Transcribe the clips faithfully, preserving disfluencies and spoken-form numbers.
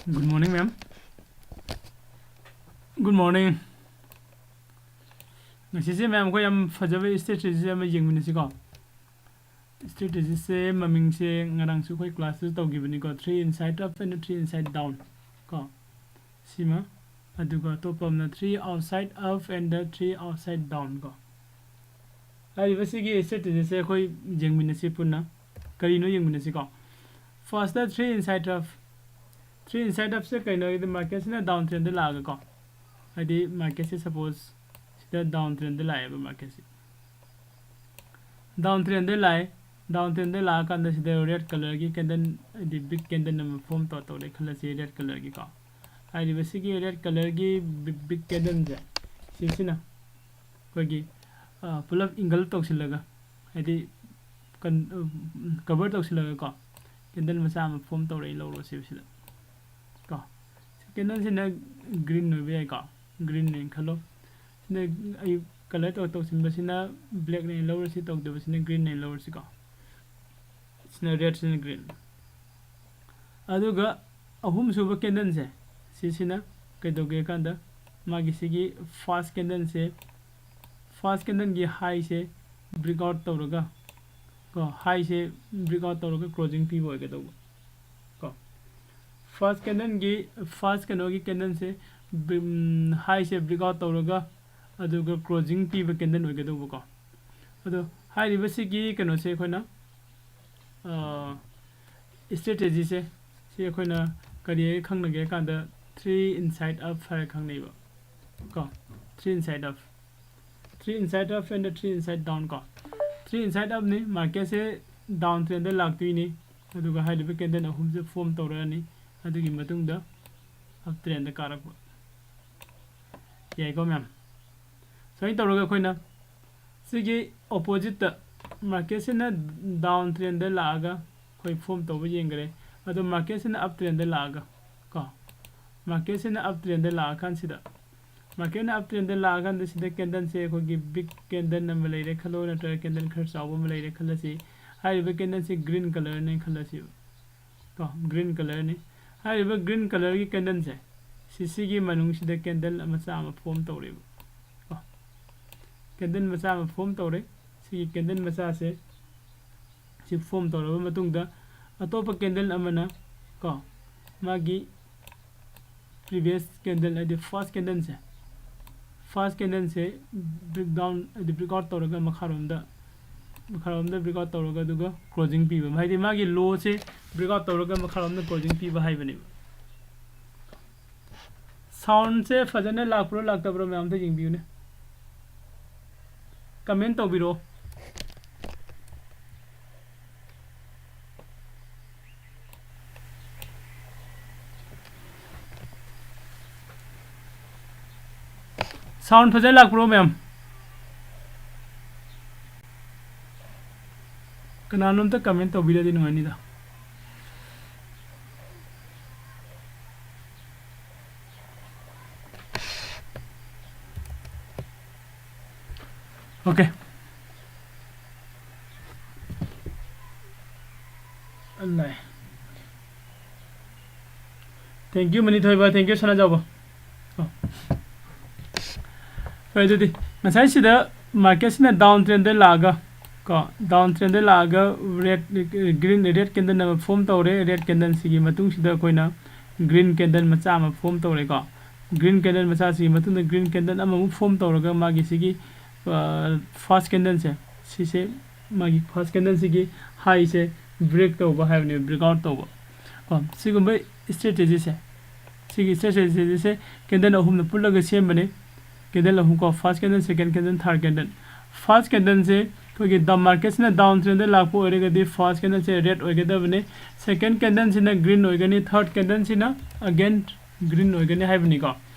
Good morning, ma'am. Good morning. ꯉꯁꯤꯁꯦ ꯃꯌꯥꯝ ꯑꯩꯈꯣꯏ ꯌꯥꯝ ꯐꯖꯕ strategy ꯑꯃ ꯌꯦꯡꯃꯤꯟꯅꯁꯤꯀꯣ꯫ Strategy ꯁꯦ ꯃꯃꯤꯡꯁꯦ ꯉꯔꯥꯡꯁꯨ ꯑꯩꯈꯣꯏ class ꯇ ꯇꯧꯈꯤꯕꯅꯤꯀꯣ, three inside up and three inside down ꯀꯣ, ꯁꯤꯃ, ꯑꯗꯨꯒ ꯑꯇꯣꯞꯄ ꯑꯃꯅ three outside up and the three outside down ꯀꯣ꯫ ꯍꯥꯏꯔꯤꯕꯁꯤꯒꯤ strategy ꯁꯦ ꯑꯩꯈꯣꯏ ꯌꯦꯡꯃꯤꯟꯅꯁꯤ ꯄꯨꯟꯅ꯫ ꯀꯔꯤꯅꯣ ꯌꯦꯡꯃꯤꯟꯅꯁꯤꯀꯣ꯫ First ꯇ three inside up, three inside up ꯁꯦ ꯀꯩꯅꯣ ꯍꯥꯏꯗꯤ market ꯁꯤꯅ down trend ꯗ ꯂꯥꯛꯑꯒꯀꯣ, ꯍꯥꯏꯗꯤ market ꯁꯦ suppose ꯁꯤꯗ down trend ꯗ ꯂꯥꯛꯑꯦꯕ market ꯁꯦ꯫ Down trend ꯗ ꯂꯥꯛꯑꯦ, down trend ꯗ ꯂꯥꯛꯑꯀꯥꯟꯗ ꯁꯤꯗ red colour ꯒꯤ candle, ꯍꯥꯏꯗꯤ big candle ꯑꯃ form ꯇꯧ-, ꯇꯧꯔꯦ ꯈꯜꯂꯁꯤ, red colour ꯒꯤ ꯀꯣ꯫ ꯍꯥꯏꯔꯤꯕꯁꯤꯒꯤ red colour ꯒꯤ big, big candle ꯁꯦ, ꯁꯤꯁꯤꯅ ꯑꯩꯈꯣꯏꯒꯤ, ꯑ, ꯄꯨꯂꯞ engulf ꯇꯧꯁꯤꯜꯂꯒ, ꯍꯥꯏꯗꯤ ꯀꯟ-, ꯑ, cover ꯇꯧꯁꯤꯜꯂꯒꯀꯣ, candle ꯃꯆꯥ ꯑꯃ form ꯇꯧꯔꯛꯏ ꯂꯧꯔꯣ ꯁꯤꯕꯁꯤꯗ ꯀꯣ꯫ Candle ꯁꯤꯅ green ꯑꯣꯏꯕ ꯌꯥꯏꯀꯣ, green ꯅꯦꯅ ꯈꯜꯂꯣ꯫ ꯁꯤꯅ ꯑꯩ colour ꯇꯧ-, ꯇꯧꯁꯤꯟꯕꯁꯤꯅ black ꯅꯦꯅ ꯂꯧꯔꯁꯤ, ꯇꯧꯗꯕꯁꯤꯅ green ꯅꯦꯅ ꯂꯧꯔꯁꯤꯀꯣ꯫ ꯁꯤꯅ red, ꯁꯤꯅ green꯫ ꯑꯗꯨꯒ ꯑꯍꯨꯝꯁꯨꯕ candle ꯁꯦ, ꯁꯤꯁꯤꯅ ꯀꯩꯗꯧꯒꯦ ꯀꯥꯟꯗ, ꯃꯥꯒꯤ ꯁꯤꯒꯤ first candle ꯁꯦ, first candle ꯒꯤ high ꯁꯦ break out ꯇꯧꯔꯒ ꯀꯣ, high ꯁꯦ break out ꯇꯧꯔꯒ closing ꯄꯤꯕ ꯑꯣꯏꯒꯗꯧꯕ ꯀꯣ꯫ First candle ꯒꯤ, first ꯀꯩꯅꯣꯒꯤ candle ꯁꯦ, ꯎꯝ, high ꯁꯦ break out ꯇꯧꯔꯒ ꯑꯗꯨꯒ closing ꯄꯤꯕ candle ꯑꯣꯏꯒꯗꯧꯕꯀꯣ꯫ ꯑꯗꯣ ꯍꯥꯏꯔꯤꯕꯁꯤꯒꯤ ꯀꯩꯅꯣꯁꯦ ꯑꯩꯈꯣꯏꯅ, ꯑ, strategy ꯁꯦ, ꯁꯤ ꯑꯩꯈꯣꯏꯅ ꯀꯔꯤ ꯍꯥꯏꯔ ꯈꯪꯅꯒꯦ ꯍꯥꯏ ꯀꯥꯟꯗ three inside up ꯍꯥꯏꯔ ꯈꯪꯅꯩꯕ ꯀꯣ, three inside up, three inside up and three inside down ꯀꯣ꯫ Three inside up ꯅꯤ, market ꯁꯦ down trend ꯗ ꯂꯥꯛꯇꯣꯏꯅꯤ, ꯑꯗꯨꯒ ꯍꯥꯏꯔꯤꯕ candle ꯑꯍꯨꯝꯁꯦ form ꯇꯧꯔꯛꯑꯅꯤ, ꯑꯗꯨꯒꯤ ꯃꯇꯨꯡꯗ up trend ꯗ ꯀꯥꯔꯛꯄ꯫ ꯌꯥꯏꯀꯣ ꯃꯌꯥꯝ? ꯁꯨꯃꯥꯏꯅ ꯇꯧꯔꯒ ꯑꯩꯈꯣꯏꯅ ꯁꯤꯒꯤ opposite ꯇ, market ꯁꯤꯅ down trend ꯗ ꯂꯥꯛꯑꯒ ꯑꯩꯈꯣꯏ form ꯇꯧꯕ ꯌꯦꯡꯈ꯭ꯔꯦ꯫ ꯑꯗꯣ market ꯁꯤꯅ up trend ꯗ ꯂꯥꯛꯑꯒ ꯀꯣ, market ꯁꯤꯅ up trend ꯗ ꯂꯥꯛꯑꯀꯥꯟꯁꯤꯗ, market ꯅ up trend ꯗ ꯂꯥꯛꯑꯀꯥꯟꯗ ꯁꯤꯗ candle ꯁꯦ ꯑꯩꯈꯣꯏꯒꯤ big candle ꯑꯃ ꯂꯩꯔꯦ ꯈꯜꯂꯣ, ꯅꯠꯇ꯭ꯔꯒ candle ꯈꯔ ꯆꯥꯎꯕ ꯑꯃ ꯂꯩꯔꯦ ꯈꯜꯂꯁꯤ꯫ ꯍꯥꯏꯔꯤꯕ candle ꯁꯦ green colour ꯅꯦ ꯈꯜꯂꯁꯤꯕ ꯀꯣ, green colour ꯅꯤ꯫ ꯍꯥꯏꯔꯤꯕ green colourꯒꯤ candleꯁꯦ, ꯁꯤ ꯁꯤꯒꯤ ꯃꯅꯨꯡꯁꯤꯗ candle ꯃꯆꯥ ꯑꯃ form ꯇꯧꯔꯦꯕ ꯀꯣ꯫ Candle ꯃꯆꯥ ꯑꯃ form ꯇꯧꯔꯦ꯫ ꯁꯤꯒꯤ candle ꯃꯆꯥꯁꯦ ꯁꯤ form ꯇꯧꯔꯕ ꯃꯇꯨꯡꯗ, ꯑꯇꯣꯞꯄ candle ꯑꯃꯅ ꯀꯣ, ꯃꯥꯒꯤ previous candle ꯍꯥꯏꯗꯤ first candleꯁꯦ, first candleꯁꯦ breakdown ꯍꯥꯏꯗꯤ breakout ꯇꯧꯔꯒ ꯃꯈꯥꯔꯣꯝꯗ, ꯃꯈꯥꯔꯣꯝꯗ breakout ꯇꯧꯔꯒ ꯑꯗꯨꯒ closing ꯄꯤꯕ, ꯍꯥꯏꯗꯤ ꯃꯥꯒꯤ lowꯁꯦ breakout ꯇꯧꯔꯒ ꯃꯈꯥꯔꯣꯝꯗ closing ꯄꯤꯕ ꯍꯥꯏꯕꯅꯦꯕ꯫ Soundꯁꯦ ꯐꯖꯅ ꯂꯥꯛꯄ꯭ꯔꯣ ꯂꯥꯛꯇꯕ꯭ꯔꯣ ꯃꯌꯥꯝ ꯑꯝꯇ ꯌꯦꯡꯕꯤꯌꯨꯅꯦ, comment ꯇꯧꯕꯤꯔꯛꯑꯣ꯫ Sound ꯐꯖꯅ ꯂꯥꯛꯄ꯭ꯔꯣ ꯃꯌꯥꯝ? ꯀꯅꯥꯅꯣꯝꯇ comment ꯇꯧꯕꯤꯔꯗꯤ ꯅꯨꯡꯉꯥꯏꯅꯤꯗ꯫ Okay. ꯑꯂꯥꯏ꯫ Thank you ꯃꯅꯤ ꯊꯣꯏꯕ, thank you ꯁꯅꯥꯖꯥꯎꯕ꯫ ꯑꯣ꯫ ꯍꯣꯏ, ꯑꯗꯨꯗꯤ ꯉꯁꯥꯏꯁꯤꯗ marketꯁꯤꯅ down trendꯗ ꯂꯥꯛꯑꯒ ꯀꯣ, down trendꯗ ꯂꯥꯛꯑꯒ red, green, red candle ꯑꯃ form ꯇꯧꯔꯦ꯫ Red candleꯁꯤꯒꯤ ꯃꯇꯨꯡꯁꯤꯗ ꯑꯩꯈꯣꯏꯅ green candle ꯃꯆꯥ ꯑꯃ form ꯇꯧꯔꯦꯀꯣ꯫ Green candle ꯃꯆꯥꯁꯤꯒꯤ ꯃꯇꯨꯡꯗ green candle ꯑꯃꯃꯨꯛ form ꯇꯧꯔꯒ ꯃꯥꯒꯤ ꯁꯤꯒꯤ, ꯑ, first candleꯁꯦ, ꯁꯤꯁꯦ ꯃꯥꯒꯤ first candleꯁꯤꯒꯤ highꯁꯦ break ꯇꯧꯕ ꯍꯥꯏꯕꯅꯦꯕ, breakout ꯇꯧꯕ꯫ ꯀꯣ, ꯁꯤꯒꯨꯝꯕ strategyꯁꯦ, ꯁꯤꯒꯤ strategyꯁꯦ candle ꯑꯍꯨꯝꯅ ꯄꯨꯜꯂꯒ ꯁꯦꯝꯕꯅꯦ꯫ Candle ꯑꯍꯨꯝ ꯀꯣ, first candle, second candle, third candle꯫ First candleꯁꯦ ꯑꯩꯈꯣꯏꯒꯤ down, marketꯁꯤꯅ down trendꯗ ꯂꯥꯛꯄ ꯑꯣꯏꯔꯒꯗꯤ first candleꯁꯦ red ꯑꯣꯏꯒꯗꯕꯅꯦ꯫ Second candleꯁꯤꯅ green ꯑꯣꯏꯒꯅꯤ꯫ Third candleꯁꯤꯅ again green ꯑꯣꯏꯒꯅꯤ ꯍꯥꯏꯕꯅꯤꯀꯣ꯫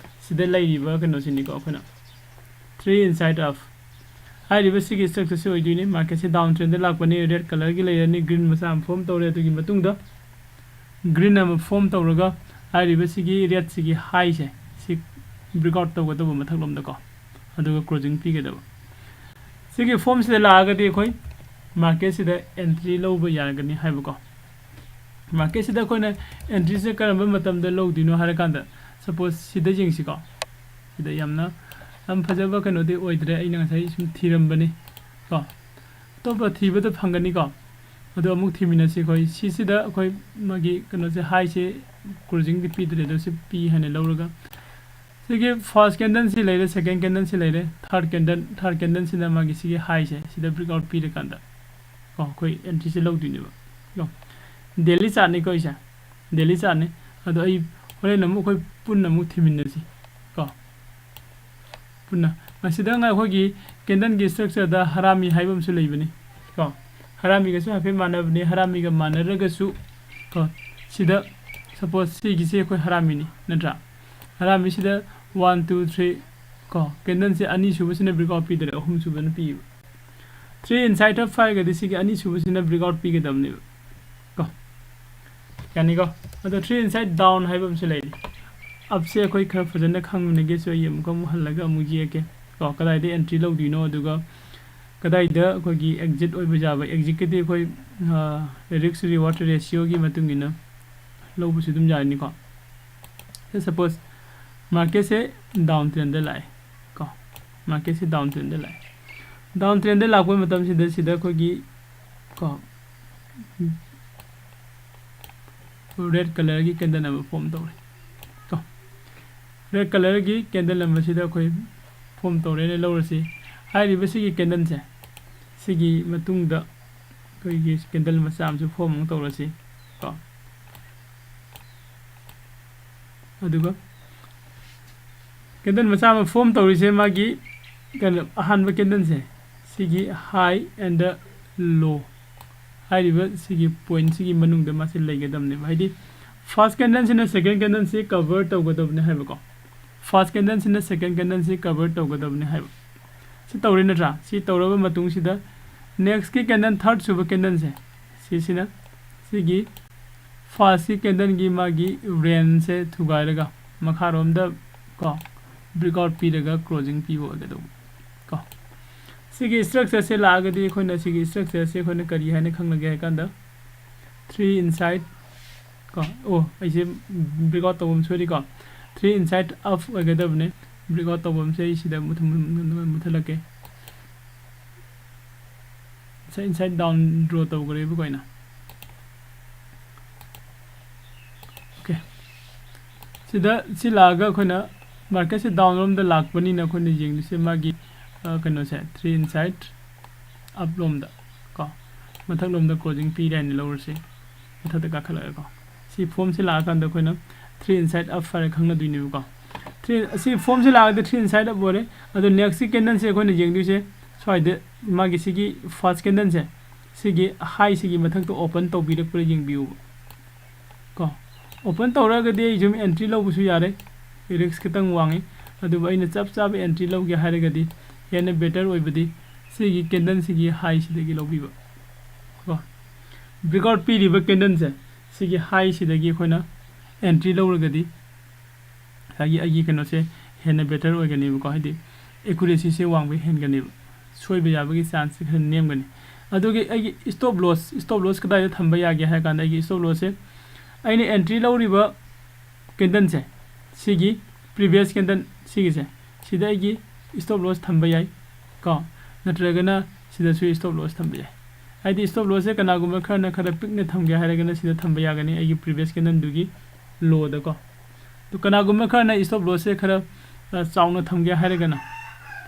ꯁꯤꯗ ꯂꯩꯔꯤꯕ ꯀꯩꯅꯣꯁꯤꯅꯤꯀꯣ, ꯑꯩꯈꯣꯏꯅ three inside of ꯍꯥꯏꯔꯤꯕ ꯁꯤꯒꯤ structureꯁꯤ ꯑꯣꯏꯗꯣꯏꯅꯤ꯫ Marketꯁꯤ down trendꯗ ꯂꯥꯛꯄꯅꯤ, red colourꯒꯤ ꯂꯩꯔꯅꯤ, green ꯃꯆꯥ ꯑꯃ form ꯇꯧꯔꯦ꯫ ꯑꯗꯨꯒꯤ ꯃꯇꯨꯡꯗ green ꯑꯃ form ꯇꯧꯔꯒ ꯍꯥꯏꯔꯤꯕ ꯁꯤꯒꯤ redꯁꯤꯒꯤ highꯁꯦ ꯁꯤ breakout ꯇꯧꯒꯗꯧꯕ ꯃꯊꯛꯂꯣꯝꯗꯀꯣ, ꯑꯗꯨꯒ closing ꯄꯤꯒꯗꯕ꯫ ꯁꯤꯒꯤ formꯁꯤꯗ ꯂꯥꯛꯑꯒꯗꯤ ꯑꯩꯈꯣꯏ marketꯁꯤꯗ entry ꯂꯧꯕ ꯌꯥꯒꯅꯤ ꯍꯥꯏꯕꯀꯣ꯫ ꯃꯥꯔꯀꯦꯠꯁꯤꯗ ꯑꯩꯈꯣꯏꯅ ꯑꯦꯟꯇ꯭ꯔꯤꯁꯦ ꯀꯔꯝꯕ ꯃꯇꯝꯗ ꯂꯧꯗꯣꯏꯅꯣ ꯍꯥꯏꯔꯀꯥꯟꯗ, ꯁꯄꯣꯁ ꯁꯤꯗ ꯌꯦꯡꯁꯤꯀꯣ꯫ ꯁꯤꯗ ꯌꯥꯝꯅ, ꯌꯥꯝ ꯐꯖꯕ ꯀꯩꯅꯣꯗꯤ ꯑꯣꯏꯗ꯭ꯔꯦ, ꯑꯩꯅ ꯉꯁꯥꯏ ꯁꯨꯝ ꯊꯤꯔꯝꯕꯅꯤ ꯀꯣ꯫ ꯑꯇꯣꯞꯄ ꯊꯤꯕꯗ ꯐꯪꯒꯅꯤꯀꯣ꯫ ꯑꯗꯣ ꯑꯃꯨꯛ ꯊꯤꯃꯤꯟꯅꯁꯤ ꯑꯩꯈꯣꯏ꯫ ꯁꯤꯁꯤꯗ ꯑꯩꯈꯣꯏ ꯃꯥꯒꯤ ꯀꯩꯅꯣꯁꯦ, ꯍꯥꯏꯁꯦ, ꯀ꯭ꯂꯣꯖꯤꯡꯗꯤ ꯄꯤꯗ꯭ꯔꯦ, ꯑꯗꯣ ꯁꯤ ꯄꯤ ꯍꯥꯏꯅ ꯂꯧꯔꯒ, ꯁꯤꯒꯤ ꯐꯥꯔꯁ ꯀꯦꯟꯗꯜꯁꯤ ꯂꯩꯔꯦ, ꯁꯦꯀꯦꯟ ꯀꯦꯟꯗꯜꯁꯤ ꯂꯩꯔꯦ, ꯊꯥꯔꯠ ꯀꯦꯟꯗꯜ, ꯊꯥꯔꯠ ꯀꯦꯟꯗꯜꯁꯤꯅ ꯃꯥꯒꯤ ꯁꯤꯒꯤ ꯍꯥꯏꯁꯦ ꯁꯤꯗ ꯕ꯭ꯔꯦꯛ ꯑꯥꯎꯠ ꯄꯤꯔꯀꯥꯟꯗ ꯀꯣ ꯑꯩꯈꯣꯏ ꯑꯦꯟꯇ꯭ꯔꯤꯁꯦ ꯂꯧꯗꯣꯏꯅꯦꯕ ꯀꯣ꯫ ꯗꯦꯂꯤ ꯆꯥꯔꯠꯅꯤꯀꯣ ꯑꯩꯁꯦ, ꯗꯦꯂꯤ ꯆꯥꯔꯠꯅꯤ꯫ ꯑꯗꯣ ꯑꯩ ꯍꯣꯔꯦꯟ ꯑꯃꯨꯛ ꯑꯩꯈꯣꯏ ꯄꯨꯟꯅ ꯑꯃꯨꯛ ꯊꯤꯃꯤꯟꯅꯁꯤ ꯀꯣ꯫ ꯄꯨꯟꯅ ꯃꯁꯤꯗ ꯉꯥꯏ ꯑꯩꯈꯣꯏꯒꯤ ꯀꯦꯟꯗꯜꯒꯤ ꯁ꯭ꯇ꯭ꯔꯛꯆꯔꯗ ꯍꯔꯥꯃꯤ ꯍꯥꯏꯕ ꯑꯃꯁꯨ ꯂꯩꯕꯅꯤ ꯀꯣ꯫ ꯍꯔꯥꯃꯤꯒꯁꯨ ꯍꯥꯏꯐꯦꯠ ꯃꯥꯟꯅꯕꯅꯤ, ꯍꯔꯥꯃꯤꯒ ꯃꯥꯟꯅꯔꯒꯁꯨ ꯀꯣ꯫ ꯁꯤꯗ ꯁꯄꯣꯁ ꯁꯤꯒꯤꯁꯦ ꯑꯩꯈꯣꯏ ꯍꯔꯥꯃꯤꯅꯤ ꯅꯠꯇ꯭ꯔꯥ? ꯍꯔꯥꯃꯤꯁꯤꯗ ꯋꯥꯟ ꯇꯨ ꯊ꯭ꯔꯤ ꯀꯣ, ꯀꯦꯟꯗꯜꯁꯦ ꯑꯅꯤꯁꯨꯕꯁꯤꯅ ꯕ꯭ꯔꯦꯛ ꯑꯥꯎꯠ ꯄꯤꯗꯔꯦ, ꯑꯍꯨꯝꯁꯨꯕꯅ ꯄꯤꯌꯦꯕ꯫ ꯊ꯭ꯔꯤ ꯏꯟꯁꯥꯏꯠ ꯑꯣꯐ ꯐꯥꯏꯚ ꯒꯗꯤ ꯁꯤꯒꯤ ꯑꯅꯤꯁꯨꯕꯁꯤꯅ ꯕ꯭ꯔꯦꯛ ꯑꯥꯎꯠ ꯄꯤꯒꯗꯕꯅꯦꯕ ꯀꯣ꯫ ꯌꯥꯅꯤꯀꯣ? ꯑꯗꯣ ꯊ꯭ꯔꯤ ꯏꯟꯁꯥꯏꯠ ꯗꯥꯎꯟ ꯍꯥꯏꯕ ꯑꯃꯁꯨ ꯂꯩꯔꯤ꯫ ꯑꯞꯁꯦ ꯑꯩꯈꯣꯏ ꯈꯔ ꯐꯖꯅ ꯈꯪꯃꯤꯟꯅꯒꯦꯁꯨ ꯑꯩ ꯑꯃꯨꯛꯀ ꯑꯃꯨꯛ ꯍꯜꯂꯒ ꯑꯃꯨꯛ ꯌꯦꯛꯀꯦ ꯀꯣ, ꯀꯗꯥꯏꯗ ꯑꯦꯟꯇ꯭ꯔꯤ ꯂꯧꯗꯣꯏꯅꯣ, ꯑꯗꯨꯒ ꯀꯗꯥꯏꯗ ꯑꯩꯈꯣꯏꯒꯤ ꯑꯦꯛꯖꯤꯠ ꯑꯣꯏꯕ ꯌꯥꯕ꯫ ꯑꯦꯛꯖꯤꯠꯀꯤꯗꯤ ꯑꯩꯈꯣꯏ ꯔꯤꯛꯁ ꯔꯤꯋꯥꯔꯗ ꯔꯦꯁꯤꯌꯣꯒꯤ ꯃꯇꯨꯡ ꯏꯟꯅ ꯂꯧꯕꯁꯨ ꯑꯗꯨꯝ ꯌꯥꯔꯅꯤꯀꯣ꯫ ꯁꯄꯣꯁ ꯃꯥꯔꯀꯦꯠꯁꯦ ꯗꯥꯎꯟ ꯇ꯭ꯔꯦꯟꯗ ꯂꯥꯛꯑꯦ ꯀꯣ, ꯃꯥꯔꯀꯦꯠꯁꯦ ꯗꯥꯎꯟ ꯇ꯭ꯔꯦꯟꯗ ꯂꯥꯛꯑꯦ꯫ ꯗꯥꯎꯟ ꯇ꯭ꯔꯦꯟꯗ ꯂꯥꯛꯄ ꯃꯇꯝꯁꯤꯗ ꯁꯤꯗ ꯑꯩꯈꯣꯏꯒꯤ ꯀꯣ ꯔꯦꯗ ꯀꯂꯔꯒꯤ ꯀꯦꯟꯗꯜ ꯑꯃ ꯐꯣꯝ ꯇꯧꯔꯦ ꯀꯣ꯫ ꯔꯦꯗ ꯀꯂꯔꯒꯤ ꯀꯦꯟꯗꯜ ꯑꯃꯁꯤꯗ ꯑꯩꯈꯣꯏ ꯐꯣꯝ ꯇꯧꯔꯦꯅ ꯂꯧꯔꯁꯤ꯫ ꯍꯥꯏꯔꯤꯕ ꯁꯤꯒꯤ ꯀꯦꯟꯗꯜꯁꯦ, ꯁꯤꯒꯤ ꯃꯇꯨꯡꯗ ꯑꯩꯈꯣꯏꯒꯤ ꯀꯦꯟꯗꯜ ꯃꯆꯥ ꯑꯃꯁꯨ ꯐꯣꯝ ꯑꯃꯨꯛ ꯇꯧꯔꯁꯤ ꯀꯣ꯫ ꯑꯗꯨꯒ ꯀꯦꯟꯗꯜ ꯃꯆꯥ ꯑꯃ ꯐꯣꯝ ꯇꯧꯔꯤꯁꯦ, ꯃꯥꯒꯤ ꯀꯩꯅꯣ, ꯑꯍꯥꯟꯕ ꯀꯦꯟꯗꯜꯁꯦ, ꯁꯤꯒꯤ ꯍꯥꯏ ꯑꯦꯟ ꯂꯣ ꯍꯥꯏꯔꯤꯕ ꯁꯤꯒꯤ ꯄꯣꯏꯟꯠꯁꯤꯒꯤ ꯃꯅꯨꯡꯗ ꯃꯥꯁꯦ ꯂꯩꯒꯗꯕꯅꯦꯕ꯫ ꯍꯥꯏꯗꯤ ꯐꯥꯔꯁ ꯀꯦꯟꯗꯜꯁꯤꯅ ꯁꯦꯀꯦꯟ ꯀꯦꯟꯗꯜꯁꯤ ꯀꯚꯔ ꯇꯧꯒꯗꯕꯅꯤ ꯍꯥꯏꯕꯀꯣ꯫ ꯐꯥꯔꯁ ꯀꯦꯟꯗꯜꯁꯤꯅ ꯁꯦꯀꯦꯟ ꯀꯦꯟꯗꯜꯁꯤ ꯀꯚꯔ ꯇꯧꯒꯗꯕꯅꯤ ꯍꯥꯏꯕ꯫ ꯁꯤ ꯇꯧꯔꯦ ꯅꯠꯇ꯭ꯔꯥ? ꯁꯤ ꯇꯧꯔꯕ ꯃꯇꯨꯡꯁꯤꯗ ꯅꯦꯛꯁꯀꯤ ꯀꯦꯟꯗꯜ, ꯊꯥꯔꯠ ꯁꯨꯕ ꯀꯦꯟꯗꯜꯁꯦ, ꯁꯤꯁꯤꯅ ꯁꯤꯒꯤ ꯐꯥꯔꯁꯀꯤ ꯀꯦꯟꯗꯜꯒꯤ ꯃꯥꯒꯤ ꯔꯦꯟꯖꯁꯦ ꯊꯨꯒꯥꯏꯔꯒ ꯃꯈꯥꯔꯣꯝꯗ ꯀꯣ ꯕ꯭ꯔꯦꯛ ꯑꯥꯎꯠ ꯄꯤꯔꯒ ꯀ꯭ꯂꯣꯖꯤꯡ ꯄꯤꯕ ꯑꯣꯏꯒꯗꯧꯕ ꯀꯣ꯫ ꯁꯤꯒꯤ ꯁ꯭ꯇ꯭ꯔꯛꯆꯔꯁꯦ ꯂꯥꯛꯑꯒꯗꯤ ꯑꯩꯈꯣꯏꯅ ꯁꯤꯒꯤ ꯁ꯭ꯇ꯭ꯔꯛꯆꯔꯁꯦ ꯑꯩꯈꯣꯏꯅ ꯀꯔꯤ ꯍꯥꯏꯅ ꯈꯪꯅꯒꯦ ꯍꯥꯏ ꯀꯥꯟꯗ, ꯊ꯭ꯔꯤ ꯏꯟꯁꯥꯏꯠ ꯀꯣ ꯑꯣ ꯑꯩꯁꯦ breakout ꯇꯧꯕ ꯑꯃ ꯁꯣꯏꯔꯤꯀꯣ꯫ Three inside up ꯑꯣꯏꯒꯗꯕꯅꯦ꯫ Breakout ꯇꯧꯕ ꯑꯃꯁꯦ ꯑꯩ ꯁꯤꯗ ꯃꯨꯊꯠ- ꯃꯨꯊꯠꯂꯛꯀꯦ꯫ ꯉꯁꯥꯏ inside down draw ꯇꯧꯈ꯭ꯔꯦꯕꯀꯣ ꯑꯩꯅ꯫ Okay, ꯁꯤꯗ ꯁꯤ ꯂꯥꯛꯑꯒ ꯑꯩꯈꯣꯏꯅ marketꯁꯦ down ꯂꯣꯝꯗ ꯂꯥꯛꯄꯅꯤꯅ ꯑꯩꯈꯣꯏꯅ ꯌꯦꯡꯗꯣꯏꯁꯦ ꯃꯥꯒꯤ ꯀꯩꯅꯣꯁꯦ three inside up ꯂꯣꯝꯗ ꯀꯣ ꯃꯊꯛ ꯂꯣꯝꯗ closing ꯄꯤꯔꯦ ꯍꯥꯏꯅ ꯂꯧꯔꯁꯤ꯫ ꯃꯊꯛꯇ ꯀꯥꯈꯠꯂꯛꯑꯦꯀꯣ꯫ ꯁꯤ formꯁꯦ ꯂꯥꯛꯑꯀꯥꯟꯗ ꯑꯩꯈꯣꯏꯅ three inside up ꯍꯥꯏꯔ ꯈꯪꯅꯗꯣꯏꯅꯦꯕꯀꯣ꯫ Three ꯑꯁꯤ formꯁꯦ ꯂꯥꯛꯑꯒꯗꯤ three inside up ꯑꯣꯏꯔꯦ꯫ ꯑꯗꯣ nextꯀꯤ candleꯁꯦ ꯑꯩꯈꯣꯏꯅ ꯌꯦꯡꯗꯣꯏꯁꯦ ꯁ꯭ꯋꯥꯏꯗ ꯃꯥꯒꯤ ꯁꯤꯒꯤ first candleꯁꯦ ꯁꯤꯒꯤ highꯁꯤꯒꯤ ꯃꯊꯛꯇ open ꯇꯧꯕꯤꯔꯛꯄ꯭ꯔꯥ ꯌꯦꯡꯕꯤꯌꯨꯕ ꯀꯣ꯫ Open ꯇꯧꯔꯒꯗꯤ ꯑꯩ ꯁꯨꯝ entry ꯂꯧꯕꯁꯨ ꯌꯥꯔꯦ, risk ꯈꯤꯇꯪ ꯋꯥꯡꯉꯤ꯫ ꯑꯗꯨꯕꯨ ꯑꯩꯅ ꯆꯞ ꯆꯥꯕ entry ꯂꯧꯒꯦ ꯍꯥꯏꯔꯒꯗꯤ ꯍꯦꯟꯅ better ꯑꯣꯏꯕꯗꯤ ꯁꯤꯒꯤ candleꯁꯤꯒꯤ highꯁꯤꯗꯒꯤ ꯂꯧꯕꯤꯕ ꯀꯣ꯫ Breakout ꯄꯤꯔꯤꯕ candleꯁꯦ ꯁꯤꯒꯤ highꯁꯤꯗꯒꯤ ꯑꯩꯈꯣꯏꯅ entry ꯂꯧꯔꯒꯗꯤ ꯉꯁꯥꯏꯒꯤ ꯑꯩꯒꯤ ꯀꯩꯅꯣꯁꯦ ꯍꯦꯟꯅ better ꯑꯣꯏꯒꯅꯦꯕꯀꯣ, ꯍꯥꯏꯗꯤ accuracyꯁꯦ ꯋꯥꯡꯕ ꯍꯦꯟꯒꯅꯦꯕ, ꯁꯣꯏꯕ ꯌꯥꯕꯒꯤ chanceꯁꯦ ꯈꯔ ꯅꯦꯝꯒꯅꯤ꯫ ꯑꯗꯨꯒꯤ ꯑꯩꯒꯤ stop loss, stop loss ꯀꯗꯥꯏꯗ ꯊꯝꯕ ꯌꯥꯒꯦ ꯍꯥꯏ ꯀꯥꯟꯗ ꯑꯩꯒꯤ stop lossꯁꯦ ꯑꯩꯅ entry ꯂꯧꯔꯤꯕ candleꯁꯦ ꯁꯤꯒꯤ previous candle ꯁꯤꯒꯤꯁꯦ ꯁꯤꯗ ꯑꯩꯒꯤ stop loss ꯊꯝꯕ ꯌꯥꯏ ꯀꯣ, ꯅꯠꯇ꯭ꯔꯒꯅ ꯁꯤꯗꯁꯨ stop loss ꯊꯝꯕ ꯌꯥꯏ꯫ ꯍꯥꯏꯗꯤ stop lossꯁꯦ ꯀꯅꯥꯒꯨꯝꯕ ꯈꯔꯅ ꯈꯔ ꯄꯤꯛꯅ ꯊꯝꯒꯦ ꯍꯥꯏꯔꯒꯅ ꯁꯤꯗ ꯊꯝꯕ ꯌꯥꯒꯅꯤ, ꯑꯩꯒꯤ previous candleꯗꯨꯒꯤ lowꯗꯀꯣ꯫ ꯑꯗꯨ ꯀꯅꯥꯒꯨꯝꯕ ꯈꯔꯅ stop lossꯁꯦ ꯈꯔ ꯆꯥꯎꯅ ꯊꯝꯒꯦ ꯍꯥꯏꯔꯒꯅ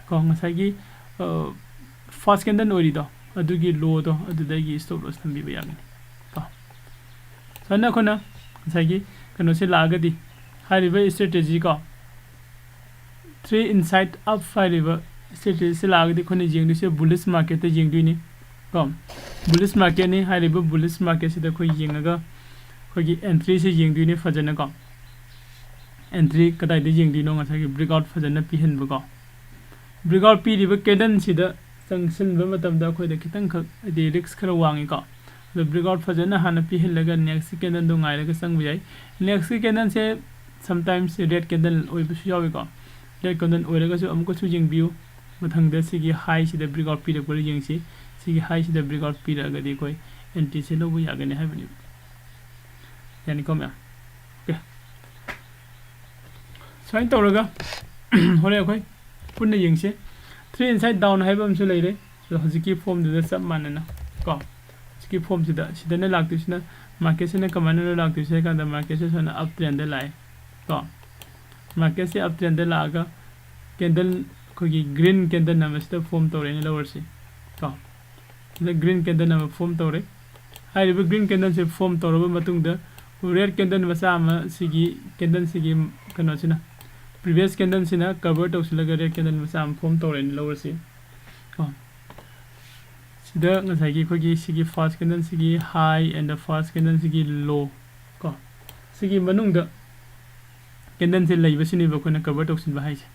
ꯀꯣ, ꯉꯁꯥꯏꯒꯤ first candle ꯑꯣꯏꯔꯤꯗꯣ ꯑꯗꯨꯒꯤ lowꯗꯣ ꯑꯗꯨꯗ ꯑꯩꯒꯤ stop loss ꯊꯝꯕꯤꯕ ꯌꯥꯒꯅꯤ ꯀꯣ꯫ ꯁꯨꯃꯥꯏꯅ ꯑꯩꯈꯣꯏꯅ ꯉꯁꯥꯏꯒꯤ ꯀꯩꯅꯣꯁꯦ ꯂꯥꯛꯑꯒꯗꯤ ꯍꯥꯏꯔꯤꯕ strategy ꯀꯣ, three inside up ꯍꯥꯏꯔꯤꯕ strategy ꯁꯤ ꯂꯥꯛꯑꯒꯗꯤ ꯑꯩꯈꯣꯏꯅ ꯌꯦꯡꯗꯣꯏꯁꯦ bullish marketꯇ ꯌꯦꯡꯗꯣꯏꯅꯤ ꯀꯣ꯫ Bullish marketꯅꯤ꯫ ꯍꯥꯏꯔꯤꯕ bullish marketꯁꯤꯗ ꯑꯩꯈꯣꯏ ꯌꯦꯡꯉꯒ ꯑꯩꯈꯣꯏꯒꯤ entryꯁꯦ ꯌꯦꯡꯗꯣꯏꯅꯤ ꯐꯖꯅ ꯀꯣ꯫ Entry ꯀꯗꯥꯏꯗ ꯌꯦꯡꯗꯣꯏꯅꯣ? ꯉꯁꯥꯏꯒꯤ breakout ꯐꯖꯅ ꯄꯤꯍꯟꯕ ꯀꯣ꯫ Breakout ꯄꯤꯔꯤꯕ candleꯁꯤꯗ ꯆꯪꯁꯤꯟꯕ ꯃꯇꯝꯗ ꯑꯩꯈꯣꯏꯗ ꯈꯤꯇꯪꯈꯛ ꯍꯥꯏꯗꯤ risk ꯈꯔ ꯋꯥꯡꯉꯤꯀꯣ꯫ ꯑꯗꯣ breakout ꯐꯖꯅ ꯍꯥꯟꯅ ꯄꯤꯍꯜꯂꯒ nextꯀꯤ candleꯗꯣ ꯉꯥꯏꯔꯒ ꯆꯪꯕ ꯌꯥꯏ꯫ Nextꯀꯤ candleꯁꯦ sometimes red candle ꯑꯣꯏꯕꯁꯨ ꯌꯥꯎꯏꯀꯣ꯫ Red candle ꯑꯣꯏꯔꯒꯁꯨ ꯑꯃꯨꯛꯀꯁꯨ ꯌꯦꯡꯕꯤꯌꯨ꯫ ꯃꯊꯪꯗ ꯁꯤꯒꯤ highꯁꯤꯗ breakout ꯄꯤꯔꯛꯄ꯭ꯔꯥ ꯌꯦꯡꯁꯤ꯫ ꯁꯤꯒꯤ highꯁꯤꯗ breakout ꯄꯤꯔꯛꯑꯒꯗꯤ ꯑꯩꯈꯣꯏ entryꯁꯦ ꯂꯧꯕ ꯌꯥꯒꯅꯤ ꯍꯥꯏꯕꯅꯤ꯫ ꯌꯥꯅꯤꯀꯣ ꯃꯌꯥꯝ? Okay, ꯁꯨꯃꯥꯏꯅ ꯇꯧꯔꯒ ꯍꯣꯔꯦꯟ ꯑꯩꯈꯣꯏ ꯄꯨꯟꯅ ꯌꯦꯡꯁꯦ꯫ Three inside down ꯍꯥꯏꯕ ꯑꯃꯁꯨ ꯂꯩꯔꯦ꯫ ꯑꯗꯣ ꯍꯧꯖꯤꯛꯀꯤ ꯐꯣꯝꯗꯨꯗ ꯆꯞ ꯃꯥꯟꯅꯅ ꯀꯣ, ꯍꯧꯖꯤꯛꯀꯤ ꯐꯣꯝꯁꯤꯗ, ꯁꯤꯗꯅ ꯂꯥꯛꯇꯣꯏꯁꯤꯅ, ꯃꯥꯔꯀꯦꯠꯁꯤꯅ ꯀꯃꯥꯏꯅ ꯂꯥꯛꯇꯣꯏꯁꯦ ꯍꯥꯏ ꯀꯥꯟꯗ, ꯃꯥꯔꯀꯦꯠꯁꯦ ꯁꯨꯃꯥꯏꯅ ꯑꯞ ꯇ꯭ꯔꯦꯟꯗ ꯂꯥꯛꯑꯦ ꯀꯣ꯫ ꯃꯥꯔꯀꯦꯠꯁꯦ ꯑꯞ ꯇ꯭ꯔꯦꯟꯗ ꯂꯥꯛꯑꯒ ꯀꯦꯟꯗꯜ, ꯑꯩꯈꯣꯏꯒꯤ ꯒ꯭ꯔꯤꯟ ꯀꯦꯟꯗꯜ ꯑꯃꯁꯤꯗ ꯐꯣꯝ ꯇꯧꯔꯦꯅ ꯂꯧꯔꯁꯤ ꯀꯣ꯫ ꯁꯤꯗ ꯒ꯭ꯔꯤꯟ ꯀꯦꯟꯗꯜ ꯑꯃ ꯐꯣꯝ ꯇꯧꯔꯦ꯫ ꯍꯥꯏꯔꯤꯕ ꯒ꯭ꯔꯤꯟ ꯀꯦꯟꯗꯜꯁꯦ ꯐꯣꯝ ꯇꯧꯔꯕ ꯃꯇꯨꯡꯗ, ꯔꯦꯗ ꯀꯦꯟꯗꯜ ꯃꯆꯥ ꯑꯃ, ꯁꯤꯒꯤ ꯀꯦꯟꯗꯜꯁꯤꯒꯤ ꯀꯩꯅꯣꯁꯤꯅ, ꯄ꯭ꯔꯤꯚꯤꯌꯁ ꯀꯦꯟꯗꯜꯁꯤꯅ ꯀꯚꯔ ꯇꯧꯁꯤꯜꯂꯒ ꯔꯦꯗ ꯀꯦꯟꯗꯜ ꯃꯆꯥ ꯑꯃ ꯐꯣꯝ ꯇꯧꯔꯦꯅ ꯂꯧꯔꯁꯤ ꯀꯣ꯫ ꯁꯤꯗ ꯉꯁꯥꯏꯒꯤ ꯑꯩꯈꯣꯏꯒꯤ ꯁꯤꯒꯤ ꯐꯥꯔꯁ ꯀꯦꯟꯗꯜꯁꯤꯒꯤ ꯍꯥꯏ ꯑꯦꯟ ꯗ ꯐꯥꯔꯁ ꯀꯦꯟꯗꯜꯁꯤꯒꯤ ꯂꯣ ꯀꯣ, ꯁꯤꯒꯤ ꯃꯅꯨꯡꯗ ꯀꯦꯟꯗꯜꯁꯦ ꯂꯩꯕꯁꯤꯅꯦꯕ ꯑꯩꯈꯣꯏꯅ ꯀꯚꯔ ꯇꯧꯁꯤꯟꯕ ꯍꯥꯏꯁꯦ